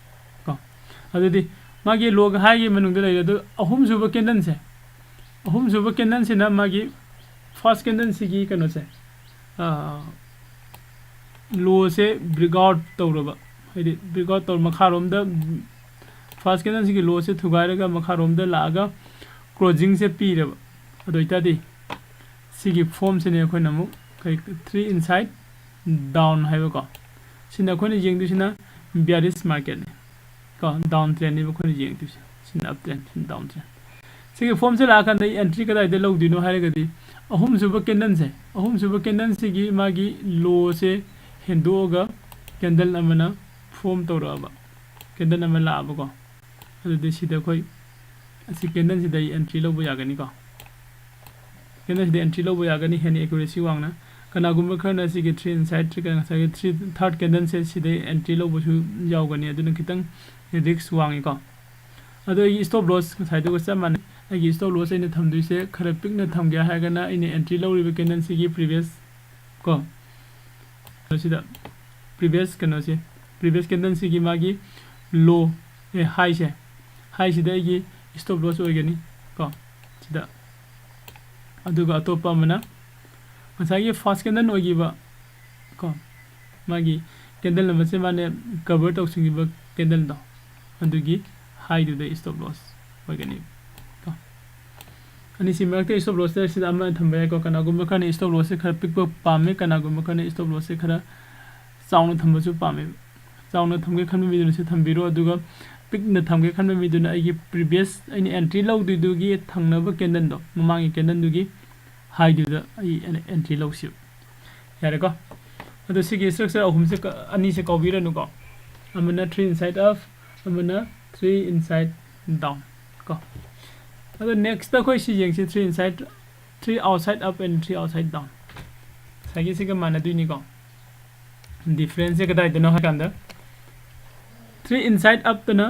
ꯀꯣ꯫ ꯑꯗꯨꯗꯤ ꯃꯥꯒꯤ ꯂꯣꯒ ꯍꯥꯏꯒꯤ ꯃꯅꯨꯡꯗ ꯂꯩꯔꯦ꯫ ꯑꯗꯨ ꯑꯍꯨꯝꯁꯨꯕ ꯀꯦꯟꯗꯜꯁꯦ, ꯑꯍꯨꯝꯁꯨꯕ ꯀꯦꯟꯗꯜꯁꯤꯅ ꯃꯥꯒꯤ ꯐꯥꯔꯁ ꯀꯦꯟꯗꯜꯁꯤꯒꯤ ꯀꯩꯅꯣꯁꯦ, ꯂꯣꯁꯦ ꯕ꯭ꯔꯦꯛ ꯑꯥꯎꯠ ꯇꯧꯔꯕ, ꯍꯥꯏꯗꯤ ꯕ꯭ꯔꯦꯛ ꯑꯥꯎꯠ ꯇꯧꯔ ꯃꯈꯥꯔꯣꯝꯗ, ꯐꯥꯔꯁ ꯀꯦꯟꯗꯜꯁꯤꯒꯤ ꯂꯣꯁꯦ ꯊꯨꯒꯥꯏꯔꯒ ꯃꯈꯥꯔꯣꯝꯗ ꯂꯥꯛꯑꯒ ꯀ꯭ꯂꯣꯖꯤꯡꯁꯦ ꯄꯤꯔꯕ, ꯑꯗꯨ ꯑꯣꯏꯇꯥꯔꯗꯤ ꯁꯤꯒꯤ ꯐꯣꯝꯁꯤꯅꯦ ꯑꯩꯈꯣꯏꯅ ꯑꯃꯨꯛ ꯀꯔꯤ, three inside down ꯍꯥꯏꯕꯀꯣ꯫ ꯁꯤꯅ ꯑꯩꯈꯣꯏꯅ ꯌꯦꯡꯗꯣꯏꯁꯤꯅ ꯕꯤꯌꯥꯔꯤꯁ ꯃꯥꯔꯀꯦꯠꯅꯤ ꯀꯣ, ꯗꯥꯎꯟ ꯇ꯭ꯔꯦꯟꯅꯦꯕ ꯑꯩꯈꯣꯏꯅ ꯌꯦꯡꯗꯣꯏꯁꯦ꯫ ꯁꯤꯅ ꯑꯞ ꯇ꯭ꯔꯦꯟ, ꯁꯤꯅ ꯗꯥꯎꯟ ꯇ꯭ꯔꯦꯟ꯫ ꯁꯤꯒꯤ ꯐꯣꯝꯁꯦ ꯂꯥꯛꯑꯀꯥꯟꯗ ꯑꯩ ꯑꯦꯟꯇ꯭ꯔꯤ ꯀꯗꯥꯏꯗ ꯂꯧꯗꯣꯏꯅꯣ ꯍꯥꯏꯔꯒꯗꯤ, ꯑꯍꯨꯝꯁꯨꯕ ꯀꯦꯟꯗꯜꯁꯦ, ꯑꯍꯨꯝꯁꯨꯕ ꯀꯦꯟꯗꯜꯁꯤꯒꯤ ꯃꯥꯒꯤ ꯂꯣꯁꯦ ꯍꯦꯟꯗꯣꯛꯑꯒ ꯀꯦꯟꯗꯜ ꯑꯃꯅ ꯐꯣꯝ ꯇꯧꯔꯛꯑꯕ, ꯀꯦꯟꯗꯜ ꯑꯃ ꯂꯥꯛꯑꯕꯀꯣ꯫ ꯑꯗꯨꯗꯤ ꯁꯤꯗ ꯑꯩꯈꯣꯏ ꯑꯁꯤ ꯀꯦꯟꯗꯜꯁꯤꯗ ꯑꯩ ꯑꯦꯟꯇ꯭ꯔꯤ ꯂꯧꯕ ꯌꯥꯒꯅꯤꯀꯣ꯫ ꯀꯦꯟꯗꯜꯁꯤꯗ ꯑꯦꯟꯇ꯭ꯔꯤ ꯂꯧꯕ ꯌꯥꯒꯅꯤ, ꯍꯦꯟꯅ ꯑꯦꯀ꯭ꯌꯨꯔꯦꯁꯤ ꯋꯥꯡꯅ꯫ ꯀꯅꯥꯒꯨꯝꯕ ꯈꯔꯅ ꯁꯤꯒꯤ ꯊ꯭ꯔꯤ ꯏꯟꯁꯥꯏꯠ, ꯉꯁꯥꯏꯒꯤ ꯊ꯭ꯔꯤ, ꯊꯥꯔꯠ ꯀꯦꯟꯗꯜꯁꯦ ꯁꯤꯗꯩ ꯑꯦꯟꯇ꯭ꯔꯤ ꯂꯧꯕꯁꯨ ꯌꯥꯎꯒꯅꯤ, ꯑꯗꯨꯅ ꯈꯤꯇꯪ ꯔꯤꯛꯁ ꯋꯥꯡꯉꯤꯀꯣ꯫ ꯑꯗꯣ ꯑꯩꯒꯤ ꯁ꯭ꯇꯣꯞ ꯂꯣꯁ ꯉꯁꯥꯏꯗꯨꯒ ꯆꯞ ꯃꯥꯟꯅꯩ꯫ ꯑꯩꯒꯤ ꯁ꯭ꯇꯣꯞ ꯂꯣꯁ ꯑꯩꯅ ꯊꯝꯗꯣꯏꯁꯦ ꯈꯔ ꯄꯤꯛꯅ ꯊꯝꯒꯦ ꯍꯥꯏꯔꯒꯅ, ꯑꯩꯅ ꯑꯦꯟꯇ꯭ꯔꯤ ꯂꯧꯔꯤꯕ ꯀꯦꯟꯗꯜꯁꯤꯒꯤ ꯄ꯭ꯔꯤꯚꯤꯌꯁ ꯀꯣ, ꯁꯤꯗ ꯄ꯭ꯔꯤꯚꯤꯌꯁ ꯀꯩꯅꯣꯁꯦ, ꯄ꯭ꯔꯤꯚꯤꯌꯁ ꯀꯦꯟꯗꯜꯁꯤꯒꯤ ꯃꯥꯒꯤ ꯂꯣ, ꯑꯦ, ꯍꯥꯏꯁꯦ, ꯍꯥꯏꯁꯤꯗ ꯑꯩꯒꯤ ꯁ꯭ꯇꯣꯞ ꯂꯣꯁ ꯑꯣꯏꯒꯅꯤ ꯀꯣ꯫ ꯁꯤꯗ, ꯑꯗꯨꯒ ꯑꯇꯣꯞꯄ ꯑꯃꯅ ꯉꯁꯥꯏꯒꯤ ꯐꯥꯔꯁ ꯀꯦꯟꯗꯜ ꯑꯣꯏꯈꯤꯕ ꯀꯣ, ꯃꯥꯒꯤ ꯀꯦꯟꯗꯜ ꯑꯃꯁꯦ ꯃꯥꯅ ꯀꯚꯔ ꯇꯧꯁꯤꯟꯈꯤꯕ ꯀꯦꯟꯗꯜꯗꯣ, ꯑꯗꯨꯒꯤ ꯍꯥꯏꯗꯨꯗ ꯁ꯭ꯇꯣꯞ ꯂꯣꯁ ꯑꯣꯏꯒꯅꯤ ꯀꯣ꯫ ꯑꯅꯤꯁꯤ ꯃꯔꯛꯇ stop lossꯁꯦ ꯁꯤꯗ ꯑꯃ ꯊꯝꯕ ꯌꯥꯏꯀꯣ꯫ ꯀꯅꯥꯒꯨꯝꯕ ꯈꯔꯅ stop lossꯁꯦ ꯈꯔ ꯄꯤꯛꯄ ꯄꯥꯝꯃꯤ, ꯀꯅꯥꯒꯨꯝꯕ ꯈꯔꯅ stop lossꯁꯦ ꯈꯔ ꯆꯥꯎꯅ ꯊꯝꯕꯁꯨ ꯄꯥꯝꯃꯦ꯫ ꯆꯥꯎꯅ ꯊꯝꯒꯦ ꯈꯟꯕ ꯃꯤꯗꯨꯅ ꯁꯤ ꯊꯝꯕꯤꯔꯣ, ꯑꯗꯨꯒ ꯄꯤꯛꯅ ꯊꯝꯒꯦ ꯈꯟꯕ ꯃꯤꯗꯨꯅ ꯑꯩꯒꯤ previous ꯑꯩꯅ entry ꯂꯧꯗꯣꯏꯗꯨꯒꯤ ꯊꯪꯅꯕ candleꯗꯣ, ꯃꯃꯥꯡꯒꯤ candleꯗꯨꯒꯤ highꯗꯨꯗ ꯑꯩ entry ꯂꯧꯁꯤꯕ꯫ ꯌꯥꯔꯦꯀꯣ? ꯑꯗꯣ ꯁꯤꯒꯤ structure ꯑꯍꯨꯝꯁꯦ ꯀ-, ꯑꯅꯤꯁꯦ ꯀꯥꯎꯕꯤꯔꯅꯨꯀꯣ꯫ ꯑꯃꯅ three inside up, ꯑꯃꯅ three inside down ꯀꯣ꯫ ꯑꯗꯣ next ꯑꯩꯈꯣꯏ ꯁꯤ ꯌꯦꯡꯁꯤ, three inside, three outside up and three outside down꯫ ꯉꯁꯥꯏꯒꯤ ꯁꯤꯒ ꯃꯥꯟꯅꯗꯣꯏꯅꯤꯀꯣ꯫ Differenceꯁꯦ ꯀꯗꯥꯏꯗꯅꯣ ꯍꯥꯏ ꯀꯥꯟꯗ, three inside upꯇꯅ,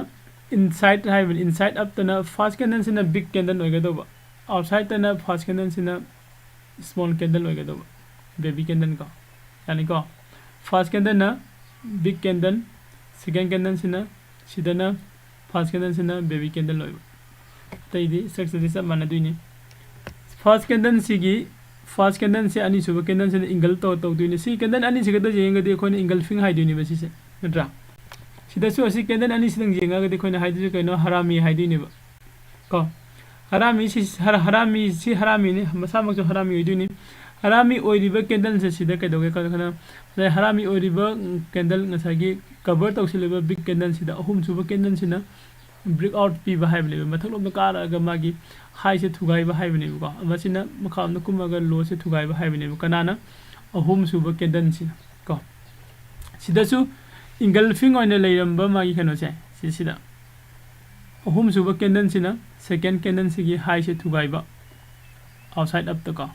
inside ꯍꯥꯏꯕꯅꯤ, inside upꯇꯅ first candleꯁꯤꯅ big candle ꯑꯣꯏꯒꯗꯧꯕ, outsideꯇꯅ first candleꯁꯤꯅ small candle ꯑꯣꯏꯒꯗꯧꯕ, baby candle ꯀꯣ꯫ ꯌꯥꯅꯤꯀꯣ? First candleꯅ big candle, second candleꯁꯤꯅ, ꯁꯤꯗꯅ first candleꯁꯤꯅ baby candle ꯑꯣꯏꯕ꯫ ꯑꯇꯩꯗꯤ structureꯗꯤ ꯆꯞ ꯃꯥꯟꯅꯗꯣꯏꯅꯤ꯫ First candleꯁꯤꯒꯤ, first candleꯁꯦ ꯑꯅꯤꯁꯨꯕ candleꯁꯤꯅ engulf ꯇꯧ-, ꯇꯧꯗꯣꯏꯅꯤ꯫ ꯁꯤ candle ꯑꯅꯤꯁꯤꯒꯗ ꯌꯦꯡꯉꯒꯗꯤ ꯑꯩꯈꯣꯏꯅ engulfing ꯍꯥꯏꯗꯣꯏꯅꯦꯕ ꯁꯤꯁꯦ, ꯅꯠꯇ꯭ꯔꯥ? ꯁꯤꯗꯁꯨ ꯑꯁꯤ candle ꯑꯅꯤꯁꯤꯗꯪ ꯌꯦꯡꯉꯒꯗꯤ ꯑꯩꯈꯣꯏꯅ ꯍꯥꯏꯗꯣꯏꯁꯦ ꯀꯩꯅꯣ? ꯍꯔꯥꯃꯤ ꯍꯥꯏꯗꯣꯏꯅꯦꯕ ꯀꯣ꯫ ꯍꯔꯥꯃꯤ ꯁꯤ ꯍꯔ-, ꯍꯔꯥꯃꯤ ꯁꯤ ꯍꯔꯥꯃꯤꯅꯤ, ꯃꯁꯥꯃꯛꯁꯨ ꯍꯔꯥꯃꯤ ꯑꯣꯏꯗꯣꯏꯅꯤ꯫ ꯍꯔꯥꯃꯤ ꯑꯣꯏꯔꯤꯕ candleꯁꯦ ꯁꯤꯗ ꯀꯩꯗꯧꯒꯦ ꯈꯜꯂ-, ꯈꯜꯂ-, ꯉꯁꯥꯏ ꯍꯔꯥꯃꯤ ꯑꯣꯏꯔꯤꯕ, ꯎꯝ, candle, ꯉꯁꯥꯏꯒꯤ cover ꯇꯧꯁꯤꯜꯂꯤꯕ big candleꯁꯤꯗ ꯑꯍꯨꯝꯁꯨꯕ candleꯁꯤꯅ breakout ꯄꯤꯕ ꯍꯥꯏꯕꯅꯦꯕ, ꯃꯊꯛꯂꯣꯝꯗ ꯀꯥꯔꯛꯑꯒ ꯃꯥꯒꯤ highꯁꯦ ꯊꯨꯒꯥꯏꯕ ꯍꯥꯏꯕꯅꯦꯕꯀꯣ꯫ ꯃꯁꯤꯅ ꯃꯈꯥꯔꯣꯝꯗ ꯀꯨꯝꯃꯒ lowꯁꯦ ꯊꯨꯒꯥꯏꯕ ꯍꯥꯏꯕꯅꯦꯕ꯫ ꯀꯅꯥꯅ? ꯑꯍꯨꯝꯁꯨꯕ candleꯁꯤꯅ ꯀꯣ꯫ ꯁꯤꯗꯁꯨ engulfing ꯑꯣꯏꯅ ꯂꯩꯔꯝꯕ ꯃꯥꯒꯤ ꯀꯩꯅꯣꯁꯦ, ꯁꯤꯁꯤꯗ ꯑꯍꯨꯝꯁꯨꯕ candleꯁꯤꯅ second candleꯁꯤꯒꯤ highꯁꯦ ꯊꯨꯒꯥꯏꯕ, outside upꯇ ꯀꯣ꯫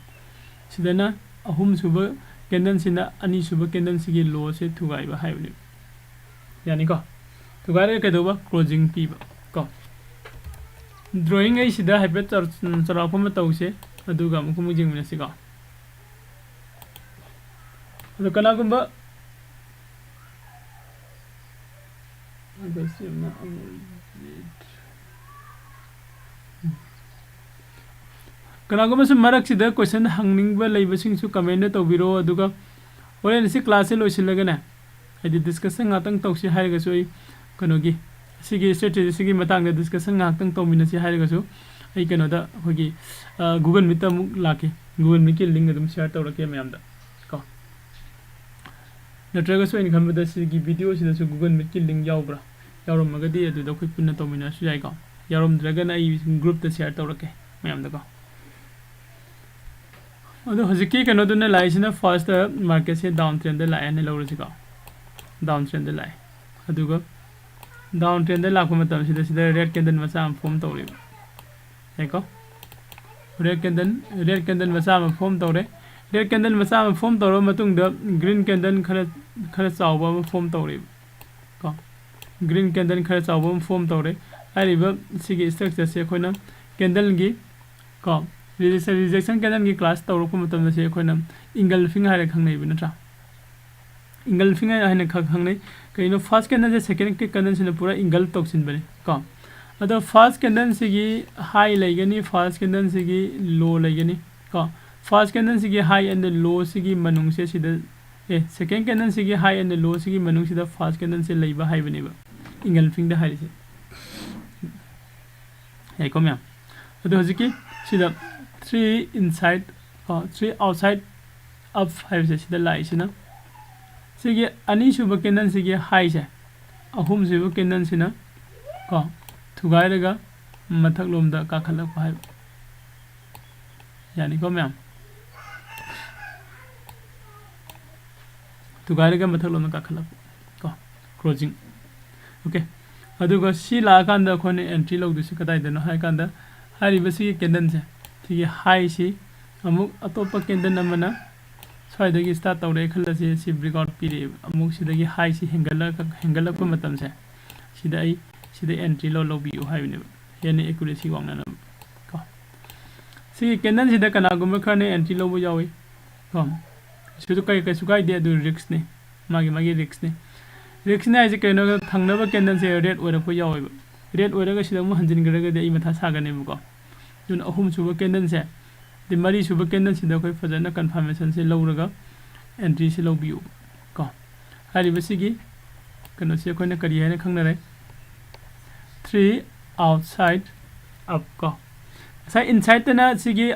ꯁꯤꯗꯅ ꯑꯍꯨꯝꯁꯨꯕ candleꯁꯤꯅ ꯑꯅꯤꯁꯨꯕ candleꯁꯤꯒꯤ lowꯁꯦ ꯊꯨꯒꯥꯏꯕ ꯍꯥꯏꯕꯅꯦꯕ꯫ ꯌꯥꯅꯤꯀꯣ? ꯊꯨꯒꯥꯏꯔꯒ ꯀꯩꯗꯧꯕ? Closing ꯄꯤꯕ ꯀꯣ꯫ Drawing ꯑꯩ ꯁꯤꯗ ꯍꯥꯏꯐꯦꯠ ꯆꯥꯎ-, ꯆꯥꯎꯔꯥꯛꯄ ꯑꯃ ꯇꯧꯁꯦ, ꯑꯗꯨꯒ ꯑꯃꯨꯛ ꯑꯃꯨꯛ ꯌꯦꯡꯃꯤꯟꯅꯁꯤꯀꯣ꯫ ꯑꯗꯣ ꯀꯅꯥꯒꯨꯝꯕ ꯀꯅꯥꯒꯨꯝꯕꯁꯨ ꯃꯔꯛꯁꯤꯗ question ꯍꯪꯅꯤꯡꯕ ꯂꯩꯕꯁꯤꯡꯁꯨ commentꯇ ꯇꯧꯕꯤꯔꯛꯑꯣ, ꯑꯗꯨꯒ ꯍꯣꯔꯦꯟ ꯁꯤ classꯁꯦ ꯂꯣꯏꯁꯤꯜꯂꯒꯅꯦ, ꯍꯥꯏꯗꯤ discussion ꯉꯥꯛꯇꯪ ꯇꯧꯁꯤ ꯍꯥꯏꯔꯒꯁꯨ, ꯑꯩ ꯀꯩꯅꯣꯒꯤ, ꯁꯤꯒꯤ strategyꯁꯤꯒꯤ ꯃꯇꯥꯡꯗ discussion ꯉꯥꯛꯇꯪ ꯇꯧꯃꯤꯟꯅꯁꯤ ꯍꯥꯏꯔꯒꯁꯨ, ꯑꯩ ꯀꯩꯅꯣꯗ ꯑꯩꯈꯣꯏꯒꯤ Google Meetꯇ ꯑꯃꯨꯛ ꯂꯥꯛꯀꯦ꯫ Google Meetꯀꯤ link ꯑꯗꯨꯝ share ꯇꯧꯔꯛꯀꯦ ꯃꯌꯥꯝꯗ ꯀꯣ꯫ ꯅꯠꯇ꯭ꯔꯒꯁꯨ ꯑꯩꯅ ꯈꯟꯕꯗ ꯁꯤꯒꯤ videoꯁꯤꯗꯁꯨ Google Meetꯀꯤ link ꯌꯥꯎꯕ꯭ꯔꯥ? ꯌꯥꯎꯔꯝꯃꯒꯗꯤ ꯑꯗꯨꯗ ꯑꯩꯈꯣꯏ ꯄꯨꯟꯅ ꯇꯧꯃꯤꯟꯅꯔꯁꯨ ꯌꯥꯏꯀꯣ꯫ ꯌꯥꯎꯔꯝꯗ꯭ꯔꯒꯅ ꯑꯩ groupꯇ share ꯇꯧꯔꯛꯀꯦ ꯃꯌꯥꯝꯗꯀꯣ꯫ ꯑꯗꯣ ꯍꯧꯖꯤꯛꯀꯤ ꯀꯩꯅꯣꯗꯨꯅ ꯂꯥꯛꯏꯁꯤꯅ first marketꯁꯦ down trendꯗ ꯂꯥꯛꯑꯦꯅ ꯂꯧꯔꯁꯤꯀꯣ꯫ Down trendꯗ ꯂꯥꯛꯑꯦ꯫ ꯑꯗꯨꯒ down trendꯗ ꯂꯥꯛꯄ ꯃꯇꯝꯁꯤꯗ ꯁꯤꯗ red candle ꯃꯆꯥ ꯑꯃ form ꯇꯧꯔꯦꯕ꯫ ꯌꯥꯏꯀꯣ? Red candle, red candle ꯃꯆꯥ ꯑꯃ form ꯇꯧꯔꯦ꯫ Red candle ꯃꯆꯥ ꯑꯃ form ꯇꯧꯔꯕ ꯃꯇꯨꯡꯗ green candle ꯈꯔ, ꯈꯔ ꯆꯥꯎꯕ ꯑꯃ form ꯇꯧꯔꯦꯕ꯫ ꯀꯣ? Green candle ꯈꯔ ꯆꯥꯎꯕ ꯑꯃ form ꯇꯧꯔꯦ꯫ ꯍꯥꯏꯔꯤꯕ ꯁꯤꯒꯤ structureꯁꯦ ꯑꯩꯈꯣꯏꯅ candleꯒꯤ ꯀꯣ, rejection, rejection candleꯒꯤ class ꯇꯧꯔꯛꯄ ꯃꯇꯝꯗ ꯁꯤ ꯑꯩꯈꯣꯏꯅ engulfing ꯍꯥꯏꯔ ꯈꯪꯅꯩꯕ ꯅꯠꯇ꯭ꯔꯥ? Engulfing ꯍꯥꯏꯅ ꯈ-, ꯈꯪꯅꯩ꯫ ꯀꯩꯅꯣ, first candleꯁꯦ second candleꯁꯤꯅ ꯄꯨꯔꯥ engulf ꯇꯧꯁꯤꯟꯕꯅꯤ ꯀꯣ꯫ ꯑꯗꯣ first candleꯁꯤꯒꯤ high ꯂꯩꯒꯅꯤ, first candleꯁꯤꯒꯤ low ꯂꯩꯒꯅꯤ ꯀꯣ꯫ First candleꯁꯤꯒꯤ high and lowꯁꯤꯒꯤ ꯃꯅꯨꯡꯁꯦ ꯁꯤꯗ, ꯑꯦ, second candleꯁꯤꯒꯤ high and lowꯁꯤꯒꯤ ꯃꯅꯨꯡꯁꯤꯗ first candleꯁꯦ ꯂꯩꯕ ꯍꯥꯏꯕꯅꯦꯕ engulfingꯗ ꯍꯥꯏꯔꯤꯁꯦ꯫ ꯌꯥꯏꯀꯣ ꯃꯌꯥꯝ? ꯑꯗꯣ ꯍꯧꯖꯤꯛꯀꯤ ꯁꯤꯗ three inside, ꯑ, three outside up ꯍꯥꯏꯕꯁꯦ ꯁꯤꯗ ꯂꯥꯛꯏꯁꯤꯅ, ꯁꯤꯒꯤ ꯑꯅꯤꯁꯨꯕ candleꯁꯤꯒꯤ highꯁꯦ, ꯑꯍꯨꯝꯁꯨꯕ candleꯁꯤꯅ ꯀꯣ, ꯊꯨꯒꯥꯏꯔꯒ ꯃꯊꯛꯂꯣꯝꯗ ꯀꯥꯈꯠꯂꯛꯄ ꯍꯥꯏꯕ꯫ ꯌꯥꯅꯤꯀꯣ ꯃꯌꯥꯝ? ꯊꯨꯒꯥꯏꯔꯒ ꯃꯊꯛꯂꯣꯝꯗ ꯀꯥꯈꯠꯂꯛꯄ ꯀꯣ, closing꯫ Okay, ꯑꯗꯨꯒ ꯁꯤ ꯂꯥꯛꯑꯀꯥꯟꯗ ꯑꯩꯈꯣꯏꯅ entry ꯂꯧꯗꯣꯏꯁꯤ ꯀꯗꯥꯏꯗꯅꯣ ꯍꯥꯏ ꯀꯥꯟꯗ, ꯍꯥꯏꯔꯤꯕ ꯁꯤꯒꯤ candleꯁꯦ, ꯁꯤꯒꯤ highꯁꯤ ꯑꯃꯨꯛ ꯑꯇꯣꯞꯄ candle ꯑꯃꯅ ꯁ꯭ꯋꯥꯏꯗꯒꯤ start ꯇꯧꯔꯛꯑꯦ ꯈꯜꯂꯁꯤ, ꯁꯤ breakout ꯄꯤꯔꯛꯑꯦꯕ꯫ ꯑꯃꯨꯛ ꯁꯤꯗꯒꯤ highꯁꯤ ꯍꯦꯟꯒꯠꯂꯛ-, ꯍꯦꯟꯒꯠꯂꯛꯄ ꯃꯇꯝꯁꯦ, ꯁꯤꯗ ꯑꯩ, ꯁꯤꯗ entry ꯂꯧ-, ꯂꯧꯕꯤꯌꯨ ꯍꯥꯏꯕꯅꯦꯕ, ꯍꯦꯟꯅ accuracy ꯋꯥꯡꯅꯅꯕ ꯀꯣ꯫ ꯁꯤꯒꯤ candleꯁꯤꯗ ꯀꯅꯥꯒꯨꯝꯕ ꯈꯔꯅ entry ꯂꯧꯕ ꯌꯥꯎꯏ ꯀꯣ꯫ ꯁꯤꯁꯨ ꯀꯩ-, ꯀꯩꯁꯨ ꯀꯥꯏꯗꯦ, ꯑꯗꯨ riskꯅꯤ, ꯃꯥꯒꯤ, ꯃꯥꯒꯤ riskꯅꯤ꯫ Riskꯅꯤ ꯍꯥꯏꯁꯦ ꯀꯩꯅꯣ? ꯊꯪꯅꯕ candleꯁꯦ red ꯑꯣꯏꯔꯛꯄ ꯌꯥꯎꯋꯦꯕ꯫ Red ꯑꯣꯏꯔꯒ ꯁꯤꯗ ꯑꯃꯨꯛ ꯍꯟꯖꯤꯟꯈ꯭ꯔꯒꯗꯤ ꯑꯩ ꯃꯊꯥ ꯁꯥꯒꯅꯦꯕꯀꯣ꯫ ꯑꯗꯨꯅ ꯑꯍꯨꯝꯁꯨꯕ candleꯁꯦ, ꯑꯗꯩ ꯃꯔꯤꯁꯨꯕ candleꯁꯤꯗ ꯑꯩꯈꯣꯏ ꯐꯖꯅ confirmationꯁꯦ ꯂꯧꯔꯒ entryꯁꯦ ꯂꯧꯕꯤꯌꯨ ꯀꯣ꯫ ꯍꯥꯏꯔꯤꯕꯁꯤꯒꯤ ꯀꯩꯅꯣꯁꯤ ꯑꯩꯈꯣꯏꯅ ꯀꯔꯤ ꯍꯥꯏꯅ ꯈꯪꯅꯔꯦ? Three outside up ꯀꯣ꯫ ꯉꯁꯥꯏ inside ꯇꯅ ꯁꯤꯒꯤ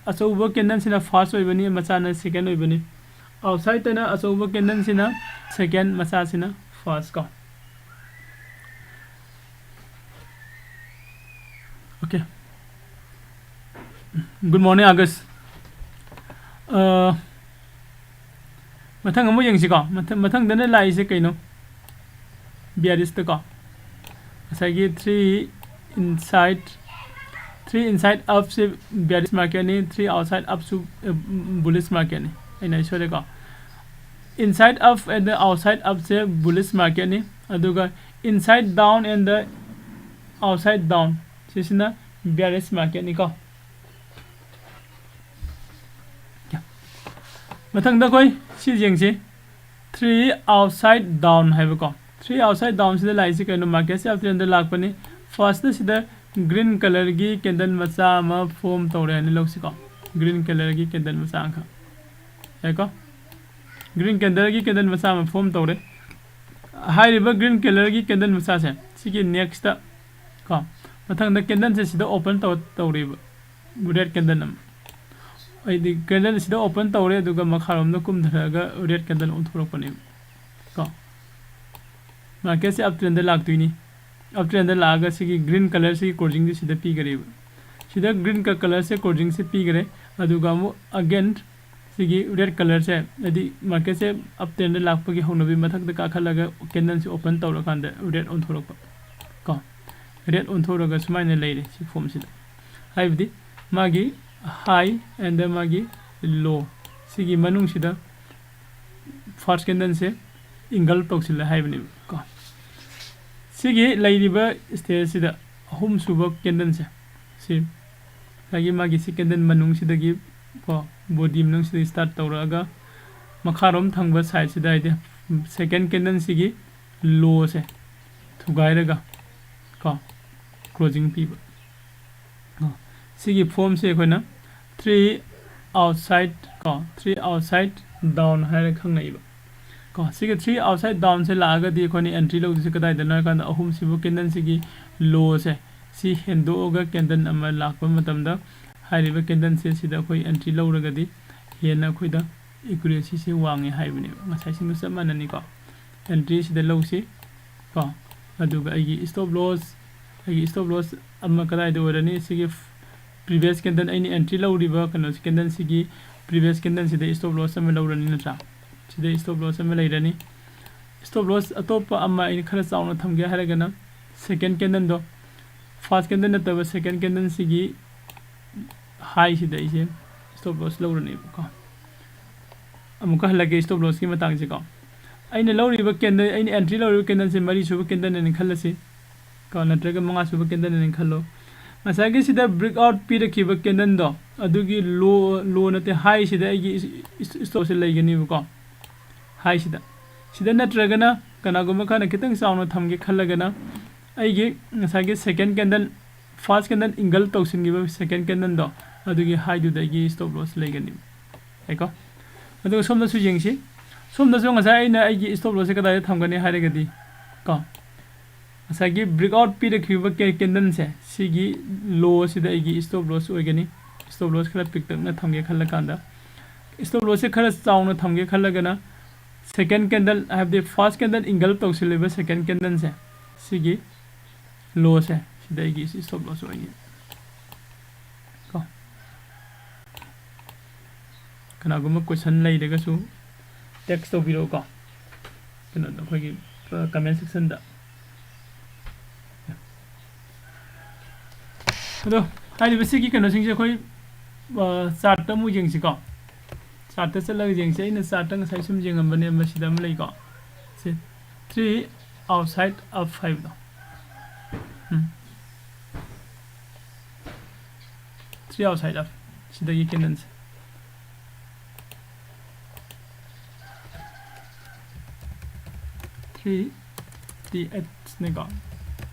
ꯑꯆꯧꯕ candle ꯁꯤꯅ first ꯑꯣꯏꯕꯅꯤ, ꯃꯆꯥꯅ second ꯑꯣꯏꯕꯅꯤ꯫ Outside ꯇꯅ ꯑꯆꯧꯕ candle ꯁꯤꯅ second, ꯃꯆꯥꯁꯤꯅ first ꯀꯣ꯫ Okay. Good morning, August. ꯑ, ꯃꯊꯪ ꯑꯃꯨꯛ ꯌꯦꯡꯁꯤꯀꯣ꯫ ꯃꯊꯪ, ꯃꯊꯪꯗꯅ ꯂꯥꯛꯏꯁꯦ ꯀꯩꯅꯣ? Bearish ꯇꯀꯣ꯫ ꯉꯁꯥꯏꯒꯤ three inside, three inside up ꯁꯦ bearish market ꯅꯤ, three outside up ꯁꯨ, ꯑ, bullish market ꯅꯤ꯫ ꯑꯩꯅ ꯁꯣꯏꯔꯦꯀꯣ꯫ Inside up and outside up say bullish market ꯅꯤ꯫ ꯑꯗꯨꯒ inside down and outside down ꯁꯤꯁꯤꯅ bearish market ꯅꯤꯀꯣ꯫ ꯃꯊꯪꯗ ꯑꯩꯈꯣꯏ ꯁꯤ ꯌꯦꯡꯁꯤ, three outside down ꯍꯥꯏꯕꯀꯣ꯫ Three outside down ꯁꯤꯗ ꯂꯥꯛꯏꯁꯤ ꯀꯩꯅꯣ? Market ꯁꯦ uptrend ꯗ ꯂꯥꯛꯄꯅꯤ꯫ First ꯁꯤꯗ green colour ꯒꯤ candle ꯃꯆꯥ ꯑꯃ form ꯇꯧꯔꯦ ꯍꯥꯏꯅ ꯂꯧꯁꯤꯀꯣ꯫ Green colour ꯒꯤ candle ꯃꯆꯥ ꯑꯃꯈꯛ꯫ ꯌꯥꯏꯀꯣ? Green candle ꯒꯤ candle ꯃꯆꯥ ꯑꯃ form ꯇꯧꯔꯦ꯫ ꯍꯥꯏꯔꯤꯕ green colour ꯒꯤ candle ꯃꯆꯥꯁꯦ, ꯁꯤꯒꯤ next ꯀꯣ, ꯃꯊꯪꯗ candle ꯁꯦ ꯁꯤꯗ open ꯇꯧ-, ꯇꯧꯔꯤꯕ red candle ꯑꯃ꯫ ꯑꯩꯗꯤ candle ꯁꯤꯗ open ꯇꯧꯔꯦ, ꯑꯗꯨꯒ ꯃꯈꯥꯔꯣꯝꯗ ꯀꯨꯝꯊꯔꯛꯑꯒ red candle ꯑꯣꯟꯊꯣꯔꯛꯄꯅꯦꯕ ꯀꯣ꯫ Market ꯁꯦ uptrend ꯗ ꯂꯥꯛꯇꯣꯏꯅꯤ꯫ Uptrend ꯗ ꯂꯥꯛꯑꯒ ꯁꯤꯒꯤ green colour ꯁꯤꯒꯤ closing ꯁꯤ ꯁꯤꯗ ꯄꯤꯈꯔꯦꯕ꯫ ꯁꯤꯗ green colour ꯁꯦ closing ꯁꯦ ꯄꯤꯈꯔꯦ꯫ ꯑꯗꯨꯒ ꯑꯃꯨꯛ again ꯁꯤꯒꯤ red colour ꯁꯦ, ꯍꯥꯏꯗꯤ market ꯁꯦ uptrend ꯗ ꯂꯥꯛꯄꯒꯤ ꯍꯧꯅꯕꯤ ꯃꯊꯛꯇ ꯀꯥꯈꯠꯂꯒ candle ꯁꯦ open ꯇꯧꯔꯀꯥꯟꯗ red ꯑꯣꯟꯊꯣꯔꯛꯄ ꯀꯣ꯫ Red ꯑꯣꯟꯊꯣꯔꯒ ꯁꯨꯃꯥꯏꯅ ꯂꯩꯔꯦ ꯁꯤ form ꯁꯤꯗ꯫ ꯍꯥꯏꯕꯗꯤ ꯃꯥꯒꯤ high and ꯃꯥꯒꯤ low ꯁꯤꯒꯤ ꯃꯅꯨꯡꯁꯤꯗ first candle ꯁꯦ engulf ꯇꯧꯁꯤꯜꯂꯦ ꯍꯥꯏꯕꯅꯦꯕ ꯀꯣ꯫ ꯁꯤꯒꯤ ꯂꯩꯔꯤꯕ stage ꯁꯤꯗ ꯑꯍꯨꯝꯁꯨꯕ candle ꯁꯦ, ꯁꯤ ꯉꯁꯥꯏꯒꯤ ꯃꯥꯒꯤ ꯁꯤ candle ꯃꯅꯨꯡꯁꯤꯗꯒꯤ ꯀꯣ, body ꯃꯅꯨꯡꯁꯤꯗꯒꯤ start ꯇꯧꯔꯛꯑꯒ ꯃꯈꯥꯔꯣꯝ ꯊꯪꯕ side ꯁꯤꯗ, ꯍꯥꯏꯗꯤ second candle ꯁꯤꯒꯤ low ꯁꯦ ꯊꯨꯒꯥꯏꯔꯒ ꯀꯣ, closing ꯄꯤꯕ꯫ ꯀꯣ, ꯁꯤꯒꯤ form ꯁꯦ ꯑꯩꯈꯣꯏꯅ three outside ꯀꯣ, three outside down ꯍꯥꯏꯔ ꯈꯪꯅꯩꯕ ꯀꯣ꯫ ꯁꯤꯒꯤ three outside down ꯁꯦ ꯂꯥꯛꯑꯒꯗꯤ ꯑꯩꯈꯣꯏꯅ entry ꯂꯧꯗꯣꯏꯁꯦ ꯀꯗꯥꯏꯗꯅꯣ ꯍꯥꯏ ꯀꯥꯟꯗ, ꯑꯍꯨꯝꯁꯤꯕꯨ candle ꯁꯤꯒꯤ low ꯁꯦ, ꯁꯤ ꯍꯦꯟꯗꯣꯛꯑꯒ ꯀꯦꯟꯗꯜ ꯑꯃ ꯂꯥꯛꯄ ꯃꯇꯝꯗ ꯍꯥꯏꯔꯤꯕ ꯀꯦꯟꯗꯜꯁꯦ ꯁꯤꯗ ꯑꯩꯈꯣꯏ ꯑꯦꯟꯇ꯭ꯔꯤ ꯂꯧꯔꯒꯗꯤ ꯍꯦꯟꯅ ꯑꯩꯈꯣꯏꯗ ꯑꯦꯀꯨꯔꯦꯁꯤꯁꯦ ꯋꯥꯡꯉꯦ ꯍꯥꯏꯕꯅꯦꯕ꯫ ꯉꯁꯥꯏꯁꯤꯡꯗꯣ ꯆꯞ ꯃꯥꯟꯅꯅꯤꯀꯣ꯫ ꯑꯦꯟꯇ꯭ꯔꯤ ꯁꯤꯗ ꯂꯧꯁꯤ ꯀꯣ꯫ ꯑꯗꯨꯒ ꯑꯩꯒꯤ ꯁ꯭ꯇꯣꯞ ꯂꯣꯁ, ꯑꯩꯒꯤ ꯁ꯭ꯇꯣꯞ ꯂꯣꯁ ꯑꯃ ꯀꯗꯥꯏꯗ ꯑꯣꯏꯔꯅꯤ? ꯁꯤꯒꯤ ꯄ꯭ꯔꯤꯚꯤꯌꯁ ꯀꯦꯟꯗꯜ, ꯑꯩꯅ ꯑꯦꯟꯇ꯭ꯔꯤ ꯂꯧꯔꯤꯕ ꯀꯩꯅꯣꯁꯤ, ꯀꯦꯟꯗꯜꯁꯤꯒꯤ ꯄ꯭ꯔꯤꯚꯤꯌꯁ ꯀꯦꯟꯗꯜꯁꯤꯗ ꯁ꯭ꯇꯣꯞ ꯂꯣꯁ ꯑꯃ ꯂꯧꯔꯅꯤ ꯅꯠꯇ꯭ꯔꯥ? ꯁꯤꯗ ꯁ꯭ꯇꯣꯞ ꯂꯣꯁ ꯑꯃ ꯂꯩꯔꯅꯤ꯫ ꯁ꯭ꯇꯣꯞ ꯂꯣꯁ ꯑꯇꯣꯞꯄ ꯑꯃ ꯑꯩꯅ ꯈꯔ ꯆꯥꯎꯅ ꯊꯝꯒꯦ ꯍꯥꯏꯔꯒꯅ ꯁꯦꯀꯦꯟ ꯀꯦꯟꯗꯜꯗꯣ, ꯐꯥꯔꯁ ꯀꯦꯟꯗꯜ ꯅꯠꯇꯕ ꯁꯦꯀꯦꯟ ꯀꯦꯟꯗꯜꯁꯤꯒꯤ ꯍꯥꯏꯁꯤꯗ ꯑꯩꯁꯦ ꯁ꯭ꯇꯣꯞ ꯂꯣꯁ ꯂꯧꯔꯅꯦꯕꯀꯣ꯫ ꯑꯃꯨꯛꯀ ꯍꯜꯂꯛꯀꯦ ꯁ꯭ꯇꯣꯞ ꯂꯣꯁꯀꯤ ꯃꯇꯥꯡꯁꯦꯀꯣ꯫ ꯑꯩꯅ ꯂꯧꯔꯤꯕ ꯀꯦꯟꯗꯜ, ꯑꯩꯅ ꯑꯦꯟꯇ꯭ꯔꯤ ꯂꯧꯔꯤꯕ ꯀꯦꯟꯗꯜꯁꯦ ꯃꯔꯤ ꯁꯨꯕ ꯀꯦꯟꯗꯜꯅꯦꯅ ꯈꯜꯂꯁꯤ ꯀꯣ, ꯅꯠꯇ꯭ꯔꯒ ꯃꯉꯥ ꯁꯨꯕ ꯀꯦꯟꯗꯜꯅꯦꯅ ꯈꯜꯂꯣ꯫ ꯉꯁꯥꯏꯒꯤ ꯁꯤꯗ ꯕ꯭ꯔꯦꯛ ꯑꯥꯎꯠ ꯄꯤꯔꯛꯈꯤꯕ ꯀꯦꯟꯗꯜꯗꯣ, ꯑꯗꯨꯒꯤ ꯂꯣ, ꯂꯣ ꯅꯠꯇꯦ, ꯍꯥꯏꯁꯤꯗ ꯑꯩꯒꯤ ꯁ꯭ꯇꯣꯞꯁꯦ ꯂꯩꯒꯅꯦꯕꯀꯣ꯫ ꯍꯥꯏꯁꯤꯗ, ꯁꯤꯗ ꯅꯠꯇ꯭ꯔꯒꯅ ꯀꯅꯥꯒꯨꯝꯕ ꯈꯔꯅ ꯈꯤꯇꯪ ꯆꯥꯎꯅ ꯊꯝꯒꯦ ꯈꯜꯂꯒꯅ ꯑꯩꯒꯤ ꯉꯁꯥꯏꯒꯤ ꯁꯦꯀꯦꯟ ꯀꯦꯟꯗꯜ, ꯐꯥꯔꯁ ꯀꯦꯟꯗꯜ ꯏꯟꯒꯜꯞ ꯇꯧꯁꯤꯟꯈꯤꯕ ꯁꯦꯀꯦꯟ ꯀꯦꯟꯗꯜꯗꯣ, ꯑꯗꯨꯒꯤ ꯍꯥꯏꯗꯨꯗ ꯑꯩꯒꯤ ꯁ꯭ꯇꯣꯞ ꯂꯣꯁ ꯂꯩꯒꯅꯤ꯫ ꯌꯥꯏꯀꯣ? ꯑꯗꯨꯒ ꯁꯣꯝꯗꯁꯨ ꯌꯦꯡꯁꯤ꯫ ꯁꯣꯝꯗꯁꯨ ꯉꯁꯥꯏ ꯑꯩꯅ ꯑꯩꯒꯤ ꯁ꯭ꯇꯣꯞ ꯂꯣꯁꯁꯦ ꯀꯗꯥꯏꯗ ꯊꯝꯒꯅꯤ ꯍꯥꯏꯔꯒꯗꯤ ꯀꯣ, ꯉꯁꯥꯏꯒꯤ ꯕ꯭ꯔꯦꯛ ꯑꯥꯎꯠ ꯄꯤꯔꯛꯈꯤꯕ ꯀꯦ-, ꯀꯦꯟꯗꯜꯁꯦ, ꯁꯤꯒꯤ ꯂꯣ ꯑꯁꯤꯗ ꯑꯩꯒꯤ ꯁ꯭ꯇꯣꯞ ꯂꯣꯁ ꯑꯣꯏꯒꯅꯤ꯫ ꯁ꯭ꯇꯣꯞ ꯂꯣꯁ ꯈꯔ ꯄꯤꯛꯇꯛꯅ ꯊꯝꯒꯦ ꯈꯜꯂꯀꯥꯟꯗ, ꯁ꯭ꯇꯣꯞ ꯂꯣꯁꯁꯦ ꯈꯔ ꯆꯥꯎꯅ ꯊꯝꯒꯦ ꯈꯜꯂꯒꯅ ꯁꯦꯀꯦꯟ ꯀꯦꯟꯗꯜ, ꯍꯥꯏꯕꯗꯤ ꯐꯥꯔꯁ ꯀꯦꯟꯗꯜ ꯏꯟꯒꯜꯞ ꯇꯧꯁꯤꯜꯂꯤꯕ ꯁꯦꯀꯦꯟ ꯀꯦꯟꯗꯜꯁꯦ, ꯁꯤꯒꯤ ꯂꯣꯁꯦ ꯁꯤꯗ ꯑꯩꯒꯤ ꯁ꯭ꯇꯣꯞ ꯂꯣꯁ ꯑꯣꯏꯅꯤ ꯀꯣ꯫ ꯀꯅꯥꯒꯨꯝꯕ ꯀꯣꯏꯁꯟ ꯂꯩꯔꯒꯁꯨ ꯇꯦꯛꯁ ꯇꯧꯕꯤꯔꯛꯎꯀꯣ, ꯀꯩꯅꯣꯗ, ꯑꯩꯈꯣꯏꯒꯤ ꯀꯃꯦꯟ ꯁꯦꯛꯁꯟꯗ꯫ ꯑꯗꯣ ꯍꯥꯏꯔꯤꯕ ꯁꯤꯒꯤ ꯀꯩꯅꯣꯁꯤꯡꯁꯦ ꯑꯩꯈꯣꯏ ꯆꯥꯔꯠꯇ ꯑꯃꯨꯛ ꯌꯦꯡꯁꯤꯀꯣ꯫ ꯆꯥꯔꯠꯇ ꯆꯠꯂꯒ ꯌꯦꯡꯁꯤ꯫ ꯑꯩꯅ ꯆꯥꯔꯠꯇ ꯉꯁꯥꯏ ꯁꯨꯝ ꯌꯦꯡꯉꯝꯕꯅꯦ, ꯃꯁꯤꯗ ꯑꯃ ꯂꯩꯀꯣ, ꯁꯤ three outside of ꯍꯥꯏꯕꯗꯣ꯫ ꯎꯝ꯫ Three outside of, ꯁꯤꯗꯒꯤ ꯀꯦꯟꯗꯜꯁꯦ꯫ Three, T H ꯅꯤꯀꯣ꯫